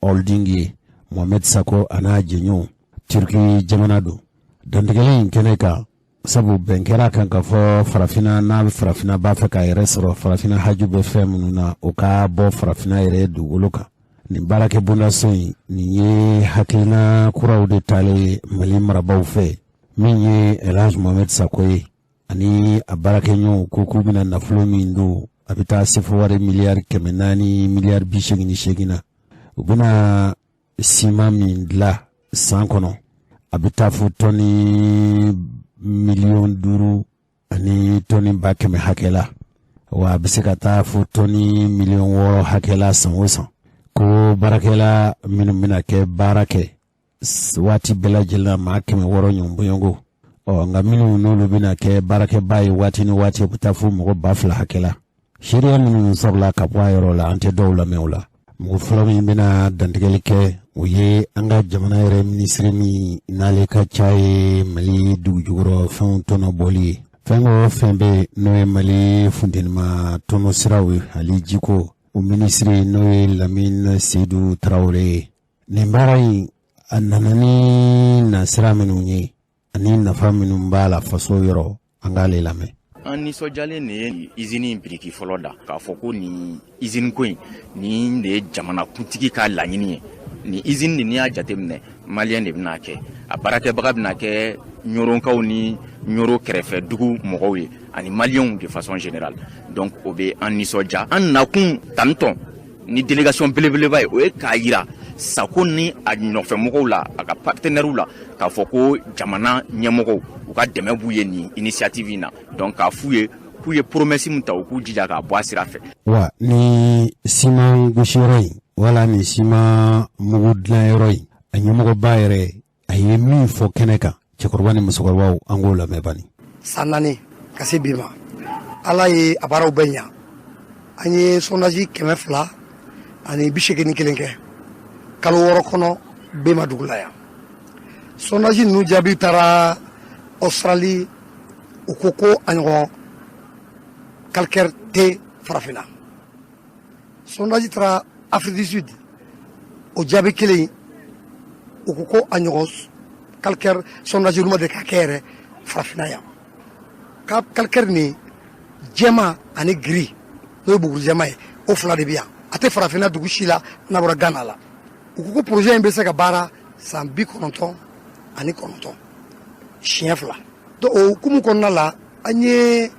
Holding ye, Mohamed Sako a n'a jɛɲɔgɔnw, Turki jamana don. Dantigɛli in kɛnɛ kan, sabu bɛn kɛra kan ka fɔ Farafinna n'a bɛ Farafinna b'a fɛ k'a yɛrɛ sɔrɔ, Farafinna haju bɛ fɛn minnu na, o ka bɔ Farafinna yɛrɛ dugukolo kan. Nin baarakɛ bondaso in, nin ye hakilina kuraw de talen Mali marabaaw fɛ. Min ye Elhaj Mohamed Sako ye ani a baarakɛɲɔgɔnw ko k'u bɛna nafolo min don, a bɛ taa sefa wari miliyari 488 miliyari na. U bɛna siman min dilan san kɔnɔ, a bɛ taa fo tɔni miliyɔn 5 ani tɔni 100 000 hakɛ la, wa a bɛ se ka taa fo tɔni miliyɔn 6 hakɛ la san o san. Ko baarakɛla minnu bɛna kɛ baara kɛ waati bɛɛ lajɛlen na, maa 600 ɲɔgɔn bɔɲɔgɔn. Ɔ nka minnu n'olu bɛna kɛ baarakɛbaa ye waati ni waati, u bɛ taa fo mɔgɔ 2000 hakɛ la. Seereya minnu sɔrɔla ka bɔ a yɔrɔ la, an tɛ dɔw lamɛn o la. Mɔgɔ fɔlɔ min bɛna dantigɛli kɛ, o ye an ka jamana yɛrɛ minisiri min n'ale ka ca ye Mali dugujukɔrɔ fɛnw tɔnɔ bɔli ye. Fɛn o fɛn bɛ yen, n'o ye Mali funtenima tɔnɔ siraw ye ani jiko, o minisiri n'o ye Lamine Seydou Tarawele ye. Nin baara in, a nana ni nasira minnu ye ani nafa minnu b'a la faso yɔrɔ, an k'ale lamɛn. An nisɔndiyalen de ye usine in biriki fɔlɔ da, k'a fɔ ko nin usine ko in, nin de ye jamanakuntigi ka laɲini ye. Nin usine nin, n'i y'a jateminɛ, maliyɛn de bɛna kɛ a baarakɛbaga, bɛna kɛ Ɲɔrɔnkaw ni Ɲɔrɔ kɛrɛfɛ dugu mɔgɔw ye ani maliyɛnw de façon générale. Donc o bɛ an nisɔndiya. An nakun tantɔn ni délégation belebeleba ye, o ye k'a yira Sako ni a nɔfɛmɔgɔw la, a ka partenaires la, k'a fɔ ko jamana ɲɛmɔgɔw, u ka dɛmɛ b'u ye nin initiative in na. Donc k'a f'u ye k'u ye promesse min ta, u k'u jija k'a bɔ a sira fɛ. Wa ni siman gosiyɔrɔ in wala ni siman mugu dilanyɔrɔ in, a ɲɛmɔgɔba yɛrɛ, a ye min fɔ kɛnɛ kan, cɛkɔrɔba ni musokɔrɔbaw, an k'o lamɛn bani. San 4 ka se bi ma, Ala ye a baaraw bɛɛ ɲa. An ye sondage 281 kɛ kalo 6 kɔnɔ Bema dugu la yan. Sondage ninnu jaabi taara Australie, u ko ko a ɲɔgɔn calcaire tɛ Farafinna. Sondage taara Afrique du Sud, o jaabi kelen, u ko ko a ɲɔgɔn calcaire sondage olu ma deli ka kɛ yɛrɛ Farafinna yan. Ka calcaire nin jɛma ani gris, n'o ye bugurijɛma ye, o fila de bɛ yan, a tɛ Farafinna dugu si la n'a bɔra Ghana la. U ko ko projet in bɛ se ka baara san 99 siɲɛ fila. Donc o hukumu kɔnɔna la, an ye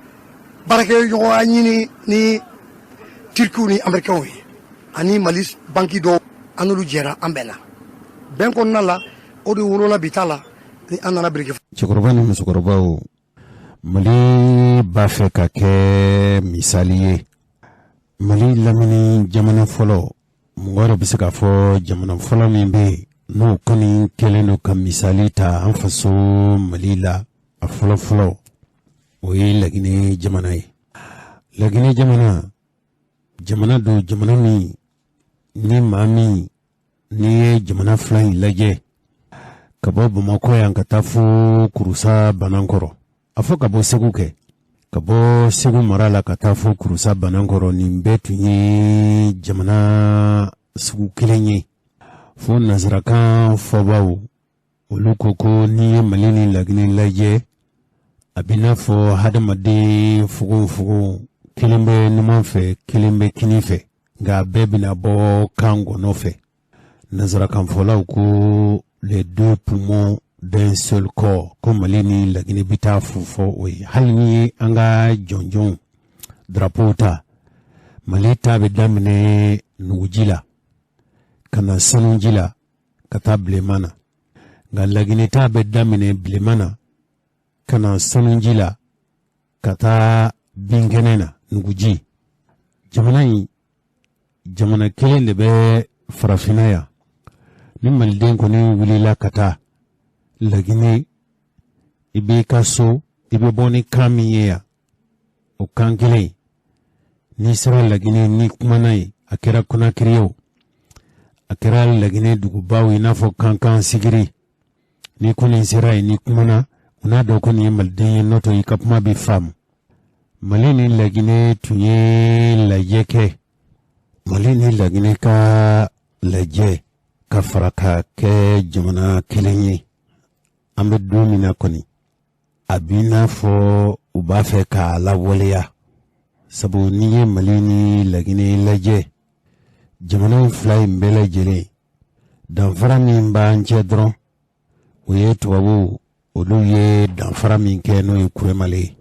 baarakɛɲɔgɔnya ɲini ni Turkiw ni Américains ye ani Mali banki dɔw. An n'olu jɛra, an bɛnna bɛn kɔnɔna la, o de wolola bi ta la ni an nana biriki. Cɛkɔrɔba ni musokɔrɔbaw, Mali b'a fɛ ka kɛ misali ye. Mali lamini jamana fɔlɔ, mɔgɔ yɛrɛ bɛ se k'a fɔ jamana fɔlɔ min bɛ yen n'o kɔni kɛlen don ka misali ta an faso Mali la, a fɔlɔ fɔlɔ, o ye Laginɛ jamana ye. Laginɛ jamana, jamana don, jamana min ni maa min n'i ye jamana fila in lajɛ, ka bɔ Bamakɔ yan ka taa fo Kurusa Banankɔrɔ, a fɔ ka bɔ Segu kɛ, ka bɔ Segu mara la ka taa fo Kurusa Banankɔrɔ, nin bɛɛ tun ye jamana sugu kelen ye. Fo nanzarakan fɔbaw, olu ko ko n'i ye Mali ni Laginɛ lajɛ, a bɛ n'a fɔ hadamaden fogonfogon kelen bɛ numan fɛ, kelen bɛ kini fɛ, nka bɛɛ bɛna bɔ kan gɔnɔ fɛ. Nanzarakanfɔlaw ko les deux poumons d'un seul corps, ko Mali ni Laginɛ bɛ taa fu fɔ o ye. Hali ni ye an ka jɔnjɔnw drapeau ta. Mali ta bɛ daminɛ nuguji la ka na sanuji la ka taa bilenman na, nka Laginɛ ta bɛ daminɛ bilenman na ka na sanuji la ka taa binkɛnɛ na, nuguji. Jamana in, jamana kelen de bɛ farafinna yan. Ni maliden kɔni wulila ka taa Laginɛ, i b'i ka so, i bɛ bɔ ni kan min ye yan, o kan kelen, n'i sera Laginɛ, n'i kumana yen, a kɛra Konakiri ye o, a kɛra Laginɛ dugubaw i n'a fɔ Kankan, Sigiri, n'i kɔni sera yen, n'i kumana, u n'a dɔn ko nin ye maliden ye, n'o tɛ i ka kuma bɛ faamu. Mali ni Laginɛ tun ye lajɛ kɛ. Mali ni Laginɛ ka lajɛ ka fara ka kɛ jamana kelen ye, an bɛ don min na kɔni, a b'i n'a fɔ u b'a fɛ k'a lawaleya, sabu n'i ye Mali ni Laginɛ lajɛ, jamana in fila in bɛɛ lajɛlen, danfara min b'an cɛ dɔrɔn, o ye tubabuw olu ye danfara min kɛ, n'o ye Kuremale ye.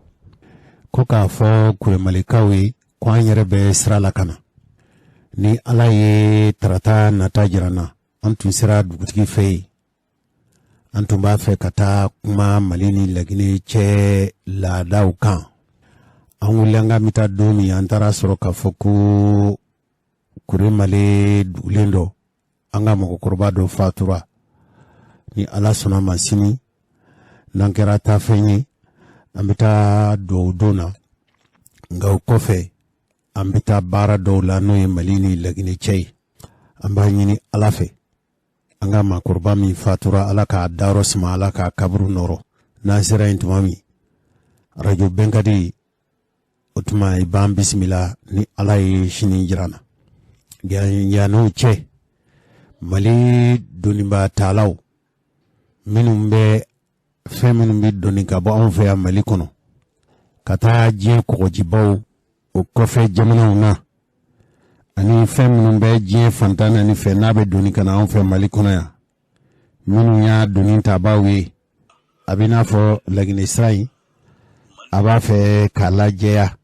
Ko k'a fɔ Kuremalekaw ye ko an yɛrɛ bɛ sira la ka na. Ni Ala ye tarata nata jira n na, an tun sera dugutigi fɛ yen, an tun b'a fɛ ka taa kuma Mali ni Laginɛ cɛ laadaw kan. An wulila an k'an bɛ taa don min, an taara sɔrɔ k'a fɔ ko Kuremale dugulen dɔ, an ka mɔgɔkɔrɔba dɔ fatura. Ni Ala sɔnna ma, sini n'an kɛra taafɛn ye, an bɛ taa duwawu don na, nka o kɔfɛ an bɛ taa baara dɔw la, n'o ye Mali ni Laginɛ cɛ ye. An b'a ɲini Ala fɛ, an ka maakɔrɔba min fatura, Ala k'a dayɔrɔ suma, Ala k'a kaburu nɔrɔ. N'an sera yen tuma min, arajo Bɛnkadi, o tuma i b'an bisimila, ni Ala ye sini jira na. Yann'o cɛ, Mali doniba talaw minnu bɛ fɛn minnu bɛ doni ka bɔ anw fɛ yan Mali kɔnɔ ka taa diɲɛ kɔgɔjibaw o kɔfɛ jamanaw na, ani fɛn minnu bɛ diɲɛ fantan naani fɛ, n'a bɛ doni ka na anw fɛ Mali kɔnɔ yan, minnu y'a doni tabaw ye, a bɛ n'a fɔ Laginɛ sira in, a b'a fɛ k'a lajɛya.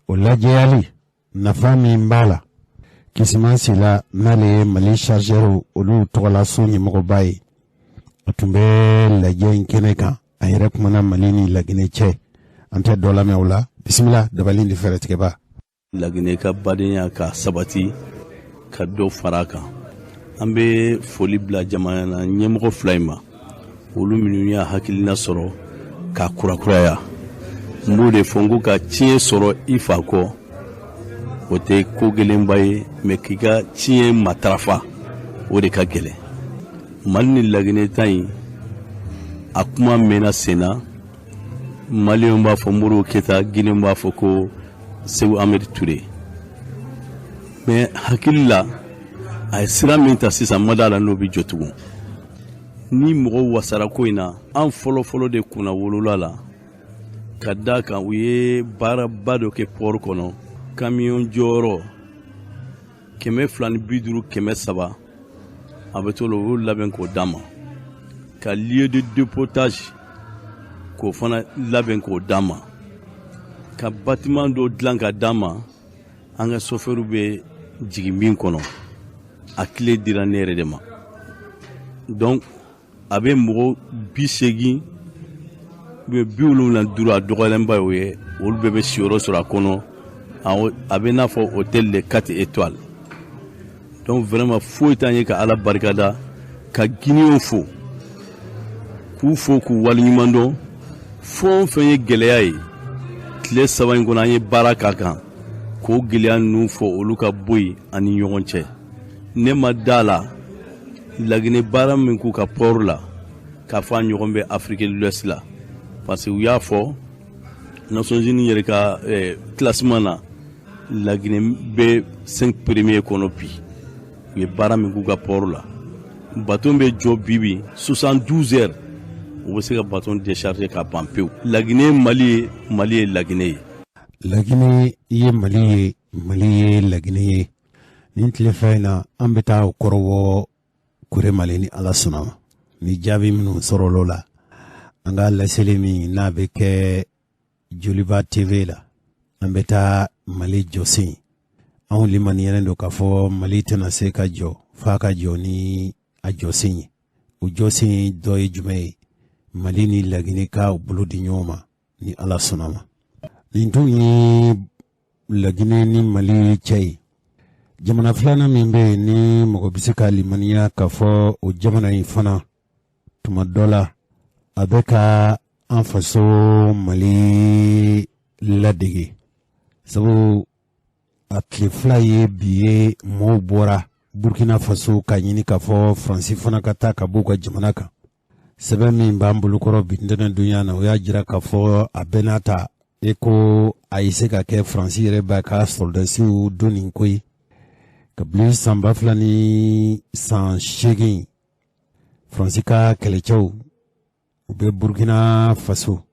O lajɛyali nafa min b'a la, Kisiman Sila, n'ale ye Mali chargeur olu tɔgɔlaso ɲɛmɔgɔba ye, a tun bɛ lajɛ in kɛnɛ kan. A yɛrɛ kumana Mali ni Laginɛ cɛ. An tɛ dɔ lamɛn o la. Bisimila, dabali ni fɛɛrɛtigɛba. Laginɛ ka badenya ka sabati ka dɔ fara a kan. An bɛ foli bila jamana ɲɛmɔgɔ fila in ma, olu minnu y'a hakilina sɔrɔ k'a kurakuraya. N b'o de fɔ n ko ka tiɲɛ sɔrɔ i fa kɔ, o tɛ ko gɛlɛnba ye, mɛ k'i ka tiɲɛ matarafa, o de ka gɛlɛn. Mali ni Laginɛ ta in, a kuma mɛnna sen na. Maliyɛnw b'a fɔ Modibo Keyita, Guinéen b'a fɔ ko Segu Amadu Ture. Mɛ hakili la, a ye sira min ta sisan, ma da la n'o bɛ jɔ tugun. Ni mɔgɔw wasara ko in na, an fɔlɔfɔlɔ de kunna wolola la, ka da kan u ye baaraba dɔ kɛ port kɔnɔ, kamiyɔn jɔyɔrɔ 250, 300, a bɛ t'o la, u y'o labɛn k'o d'a ma, ka lieu de dépotage k'o fana labɛn k'o d'a ma, ka bâtiment dɔ dilan ka d'a ma, an ka sofɛriw bɛ jigin min kɔnɔ. A clé dira ne yɛrɛ de ma. Donc a bɛ mɔgɔ 80, 75, a dɔgɔyalenba y'o ye, olu bɛɛ bɛ siyɔrɔ sɔrɔ a kɔnɔ. A bɛ n'a fɔ hôtel de 4 étoiles. Donc vraiment, foyi t'an ye ka Ala barikada, ka Guinéenw fo, k'u fo k'u waleɲuman dɔn. Fɛn o fɛn ye gɛlɛya ye tile 3 in kɔnɔ, an ye baara k'a kan k'o gɛlɛya ninnu fɔ, olu ka bɔ yen an ni ɲɔgɔn cɛ. Ne ma da la, Laginɛ baara min k'u ka port la, k'a fɔ a ɲɔgɔn bɛ Afrique de l'Ouest la, parce que u y'a fɔ Nations Unies yɛrɛ ka classement na, Laginɛ bɛ cinq premiers kɔnɔ bi. U ye baara min k'u ka port la, bateau bɛ jɔ bi bi, 72 heures, u bɛ se ka bateau décharger ka ban pewu. Laginɛ ye Mali ye, Mali ye Laginɛ ye. Laginɛ ye Mali ye, Mali ye Laginɛ ye. Nin tile fɛ in na, an bɛ taa o kɔrɔbɔ Kuremale, ni Ala sɔnna ma. Ni jaabi minnu sɔrɔla o la, an ka laseli min n'a bɛ kɛ Joliba TV la, an bɛ taa Mali jɔsen. Anw limaniyalen don k'a fɔ Mali tɛna se ka jɔ f'a ka jɔ ni a jɔsen ye. O jɔsen dɔ ye jumɛn ye? Mali ni Laginɛ ka u bolo di ɲɔgɔn ma ni Ala sɔnna ma. Nin tun ye Laginɛ ni Mali cɛ ye. Jamana filanan min bɛ yen ni mɔgɔ bɛ se ka limaniya k'a fɔ o jamana in fana tuma dɔ la a bɛ ka an faso Mali ladege, sabu a tile fila ye bi ye, mɔɔw bɔra Burkina Faso k'a ɲini k'a fɔ Faransi fana ka taa ka b'u ka jamana kan. Sɛbɛn min b'an bolokɔrɔ bi ntɛnɛndonya na, o y'a jira k'a fɔ a bɛɛ n'a ta e ko a ye se ka kɛ Faransi yɛrɛ b'a ka sɔrɔdasiw don nin ko ye kabini san 2008. Faransi ka kɛlɛcɛw u bɛ Burkina Faso,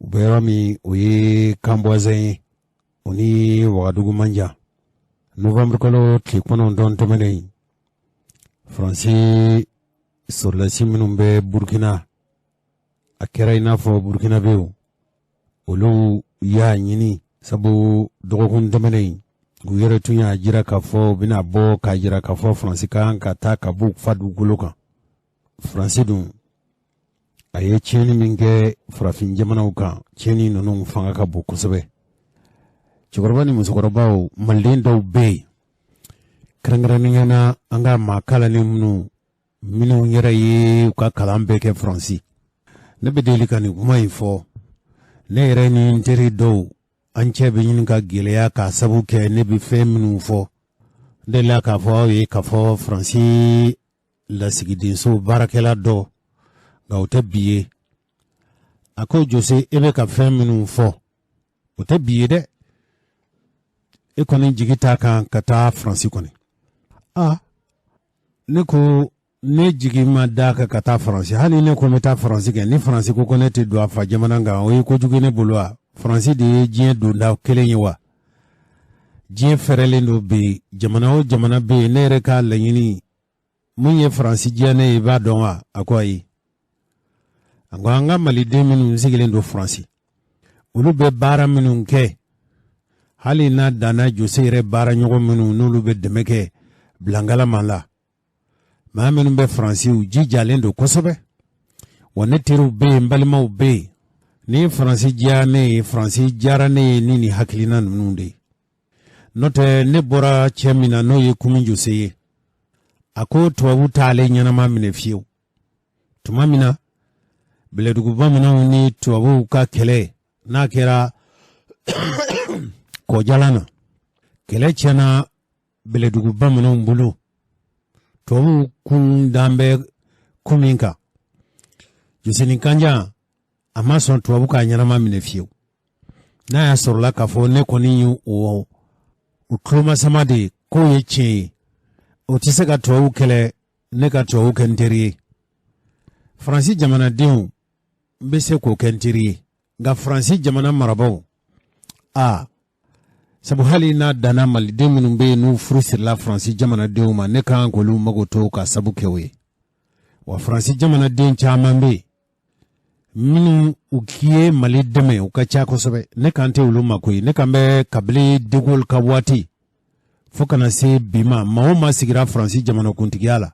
u bɛ yɔrɔ min, o ye Camp Voisin ye, o ni Wagadugu man jan. Novembre kalo tile 9 tɛmɛnen, Faransi sɔrɔdasi minnu bɛ Burkina, a kɛra i n'a fɔ Burkinabɛw olu y'a ɲini, sabu dɔgɔkun tɛmɛnen u yɛrɛ tun y'a jira k'a fɔ u bɛna bɔ k'a jira k'a fɔ Faransi kan ka taa ka b'u fa dugukolo kan. Faransi dun a ye tiɲɛni min kɛ farafin jamanaw kan, tiɲɛni ninnu fanga ka bon kosɛbɛ. Cɛkɔrɔba ni musokɔrɔbaw, maliden dɔw bɛ yen, kɛrɛnkɛrɛnnenya na an ka maa kalannen minnu yɛrɛ ye u ka kalan bɛɛ kɛ Faransi. Ne bɛ deli ka nin kuma in fɔ, ne yɛrɛ ni n teri dɔw, an cɛ bɛ ɲini ka gɛlɛya k'a sabu kɛ ne bɛ fɛn minnu fɔ. N delila k'a fɔ aw ye k'a fɔ Faransi lasigidenso baarakɛla dɔ, nka o tɛ bi ye, a ko: "Jose, e bɛ ka fɛn minnu fɔ, o tɛ bi ye dɛ. E kɔni jigi t'a kan ka taa Faransi kɔni." A ne ko ne jigi ma da kan ka taa Faransi. Hali ne ko n bɛ taa Faransi kɛ, ni Faransi ko ko ne tɛ don a fa jamana kan, o ye kojugu ye ne bolo wa? Faransi de ye diɲɛ donda kelen ye wa? Diɲɛ fɛrɛlen don bi, jamana o jamana bɛ yen. Ne yɛrɛ ka laɲini mun ye Faransi diya ne ye, i b'a dɔn wa? A ko ayi. A ko an ka maliden minnu sigilen don Faransi, olu bɛ baara minnu kɛ, hali n'a danna Jose yɛrɛ baara ɲɔgɔn minnu n'olu bɛ dɛmɛ kɛ bilangalama la, maa minnu bɛ Faransi, u jijalen don kosɛbɛ. Wa ne teriw bɛ yen, n balimaw bɛ yen. Ni Faransi diya ne ye, Faransi diyara ne ye ni nin hakilina ninnu de ye. N'o tɛ, ne bɔra cɛ min na, n'o ye Kumi Jose ye, a ko tubabu t'ale ɲɛnama minɛ fiyewu. Tuma min na Bɛlɛdugu bamananw ni tubabuw ka kɛlɛ n'a kɛra Kɔjalan na, kɛlɛ tiɲɛna Bɛlɛdugu bamananw bolo, tubabuw kun dan bɛ ko min kan, Josenin Kanjan a ma sɔn tubabu k'a ɲɛnama minɛ fiyewu. N'a y'a sɔrɔla k'a fɔ ne kɔni ye o tulomasama de ye, k'o ye tiɲɛ ye, o tɛ se ka tubabu kɛlɛ, ne ka tubabu kɛ n teri ye. Faransi jamanadenw, n bɛ se k'o kɛ n teri ye, nka Faransi jamana marabaaw a sabu hali n'a danna maliden minnu bɛ yen n'u furu sirila Faransi jamanadenw ma, ne kan k'olu mago to ka sabu kɛ o ye. Wa Faransi jamanaden caman bɛ yen minnu u k'i ye Mali dɛmɛ, u ka ca kosɛbɛ. Ne kan tɛ olu ma koyi. Ne kan bɛ kabini De Gaulle ka waati fo ka na se bi ma, maa o maa sigira Faransi jamanakuntigiya la,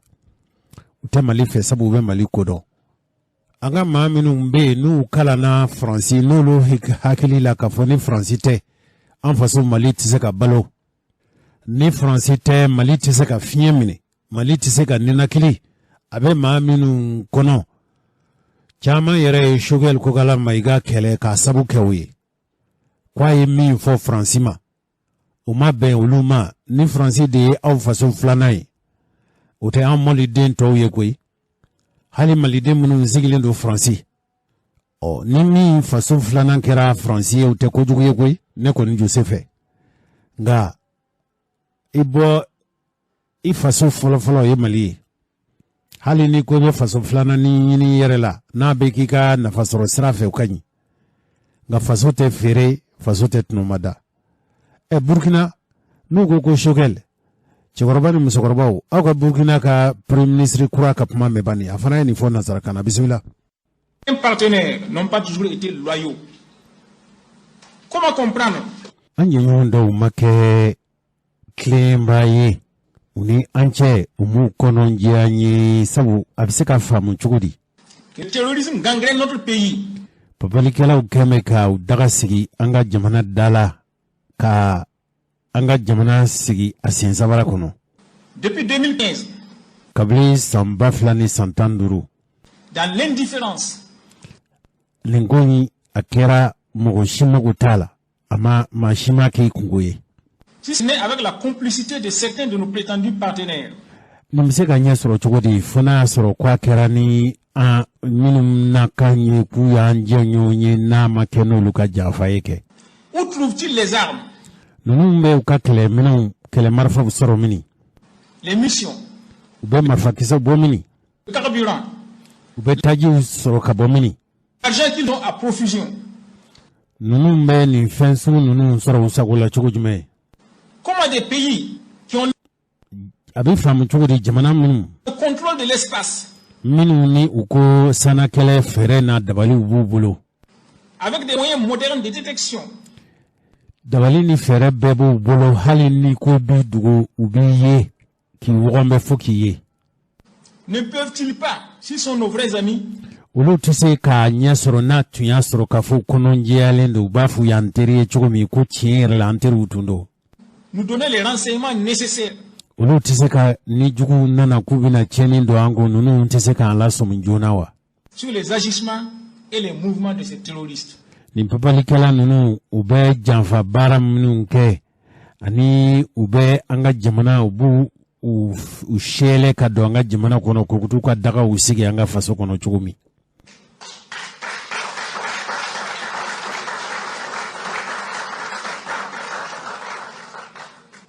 u tɛ Mali fɛ, sabu u bɛ Mali kodɔn. An ka maa minnu bɛ yen n'u kalanna Faransi, n'olu hakili la k'a fɔ ni Faransi tɛ, an faso Mali tɛ se ka balo, ni Faransi tɛ, Mali tɛ se ka fiɲɛ minɛ, Mali tɛ se ka ninakili, a bɛ maa minnu kɔnɔ, caman yɛrɛ ye Choguel Kokala Mayiga kɛlɛ k'a sabu kɛ o ye, k'a ye min fɔ Faransi ma, o ma bɛn olu ma. Ni Faransi de ye aw faso filanan ye, o tɛ an maliden tɔw ye koyi. Hali maliden minnu sigilen don Faransi, ɔ ni min faso filanan kɛra Faransi ye, o tɛ kojugu ye koyi, ne kɔni Jose fɛ. Nka i bɔ i faso fɔlɔfɔlɔ ye Mali ye. Hali ni ko i bɛ faso filanan ni ɲini yɛrɛ la, n'a bɛ k'i ka nafasɔrɔ sira fɛ, o ka ɲi. Nka faso tɛ feere, faso tɛ tɔnɔmada. Ɛ, Burukina n'u ko ko Choguel, cɛkɔrɔba ni musokɔrɔbaw, aw ka Burukina ka premier ministre kura ka kuma mɛn bani, a fana ye nin fɔ nansarakan na. Bisimila. Partenaires n'ont pas toujours été loyaux. Comment comprendre An jɛɲɔgɔn dɔw ma kɛ tilenbaa ye u ni an cɛ u m'u kɔnɔ jɛya an ye sabu a bɛ se ka faamu cogo di. Le terrorisme gangrène notre pays. Papalikɛlaw kɛn bɛ ka u daga sigi an ka jamana da la ka an ka jamana sigi a sen sabara kɔnɔ. Depuis 2015. Kabini san 2015. Dans l'indifférence. Nin ko in a kɛra mɔgɔ si mago t'a la a ma maa si ma kɛ i kunko ye. Si ce n'est avec la complicité de certains de nos prétendus partenaires. Nin bɛ se ka ɲɛ sɔrɔ cogo di fo n'a y'a sɔrɔ k'a kɛra ni an minnu na kan ye k'u y'an jɛɲɔgɔn ye n'a ma kɛ n'olu ka janfa ye kɛ. Où trouvent-ils les armes? Ninnu bɛ u ka kɛlɛminɛnw kɛlɛ marifaw sɔrɔ mini? Les munitions. U bɛ marifakisɛw bɔ mini? Le carburant. U bɛ tajiw sɔrɔ ka bɔ mini? L'argent qu'ils ont à profusion. Ninnu bɛ nin fɛn sugu ninnu sɔrɔ u sago la cogo jumɛn? Comment des pays qui ont a bɛ faamu cogo di jamana minnu le contrôle de l'espace. Minnu ni u ko sannakɛlɛ fɛɛrɛ n'a dabaliw b'u bolo. Avec des moyens modernes de détection. Dabali ni fɛɛrɛ bɛɛ b'u bolo hali ni ko b'i dogo u b'i ye k'i wɔgɔnbɛ fo k'i ye. Ne peuvent-ils pas, s'ils sont nos vrais amis? Olu tɛ se k'a ɲɛ sɔrɔ n'a tun y'a sɔrɔ k'a fɔ kɔnɔjɛyalen don u b'a f'u y'an teri ye cogo min ko tiɲɛ yɛrɛ la an teriw tun don. Nous donner les renseignements nécessaires. Olu tɛ se ka ni juguw nana k'u bɛna tiɲɛni don an kun ninnu tɛ se k'an lasɔmi joona wa. Sur les agissements et les mouvements de ces terroristes. Nin papalikɛla ninnu u bɛ janfa baara minnu kɛ ani u bɛ an ka jamana u b'u u sɛlɛ ka don an ka jamana kɔnɔ k'u t'u ka dagaw sigi an ka faso kɔnɔ cogo min.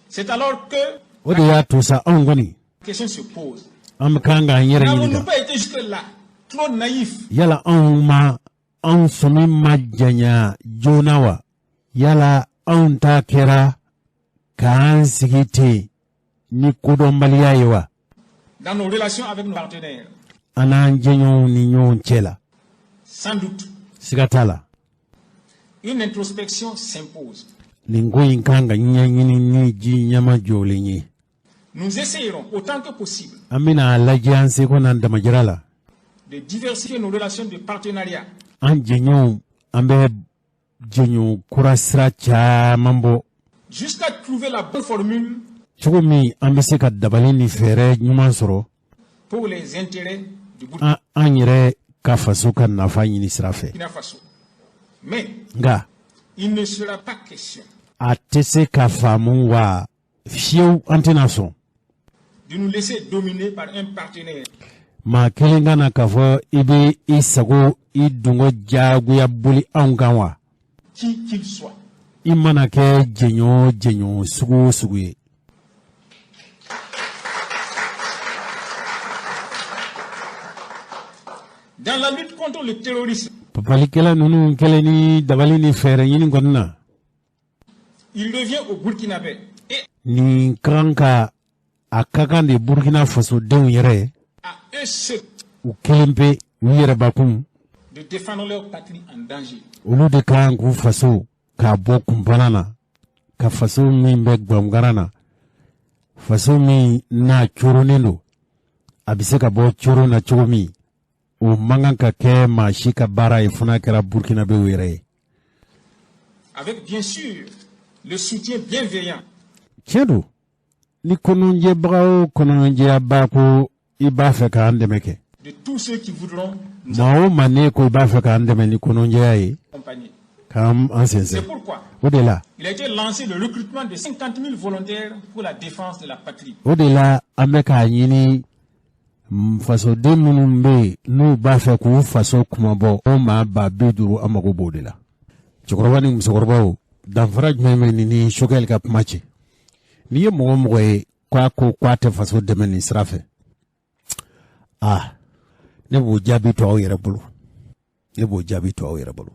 C'est alors que o de y'a to sa anw kɔni question se pose. An bɛ kan k'an yɛrɛ ɲininka. N'avons-nous pas été jusque-là trop naïfs? Yala anw ma anw sɔmi ma janya joona wa? Yala anw ta kɛra k'an sigi ten ni kodɔnbaliya ye wa? Dans nos relations avec nos partenaires. An n'an jɛɲɔgɔnw ni ɲɔgɔn cɛ la. Sans doute. Siga t'a la. Une introspection s'impose. Nin ko in kan ka ɲɛɲini ni ji ɲɛma jɔlen ye. Nous essayerons autant que possible. An bɛna a lajɛ an seko n'an damajira la. De diversifier nos relations de partenariat. An jɛɲɔgɔnw an bɛ jɛɲɔgɔn kura sira caman bɔ. Jusqu'à trouver la bonne formule. Cogo min an bɛ se ka dabali ni fɛɛrɛ ɲuman sɔrɔ. Pour les intérêts du Burkina. An yɛrɛ ka faso ka nafa ɲini sira fɛ. Faso. Mais. Nka. Il ne sera pas question. A tɛ se ka faamu wa fiyewu an tɛna sɔn. De nous laisser dominer par un partenaire. Maa kelen ka na k'a fɔ i bɛ i sago i dungɔ diyagoya boli anw kan wa. Qui qu'il soit. I mana kɛ jɛɲɔgɔn jɛɲɔgɔn sugu o sugu ye. Dans la lutte contre le terrorisme. Papalikɛla ninnu kɛlen ni dabali ni fɛɛrɛ ɲini kɔni na. Il revient au Burkinabé. Nin kan ka a ka kan de Burkina fasodenw yɛrɛ. À eux seuls. U kelen pe u yɛrɛbakun. De défendre leur patrie en danger. Olu de kan k'u faso k'a bɔ kunbana na ka faso min bɛ gwangaran na faso min n'a coronnen don a bɛ se ka bɔ coron na cogo min o man kan ka kɛ maa si ka baara ye fo n'a kɛra Burkinabéw yɛrɛ ye. Avec bien sûr le soutien bienveillant. Tiɲɛ don ni kɔnɔjɛbaga o kɔnɔjɛyaba ko i b'a fɛ k'an dɛmɛ kɛ. De tous ceux qui voudront nous maa o maa n'e ko i b'a fɛ k'an dɛmɛ ni kɔnɔjɛya ye. accompagner. K'an an sɛnsɛn. C'est pourquoi o de la. Il a été lancé le recrutement de 50 000 volontaires pour la défense de la patrie. O de la an bɛ k'a ɲini fasoden minnu bɛ yen n'u b'a fɛ k'u faso kumabɔ o maa 50,000 an mago b'o de la. Cɛkɔrɔba ni musokɔrɔbaw danfara jumɛn bɛ nin ni Choguel ka kuma cɛ? N'i ye mɔgɔ o mɔgɔ ye k'a ko k'a tɛ faso dɛmɛ nin sira fɛ, aa ne b'o jaabi to aw yɛrɛ bolo. Ne b'o jaabi to aw yɛrɛ bolo.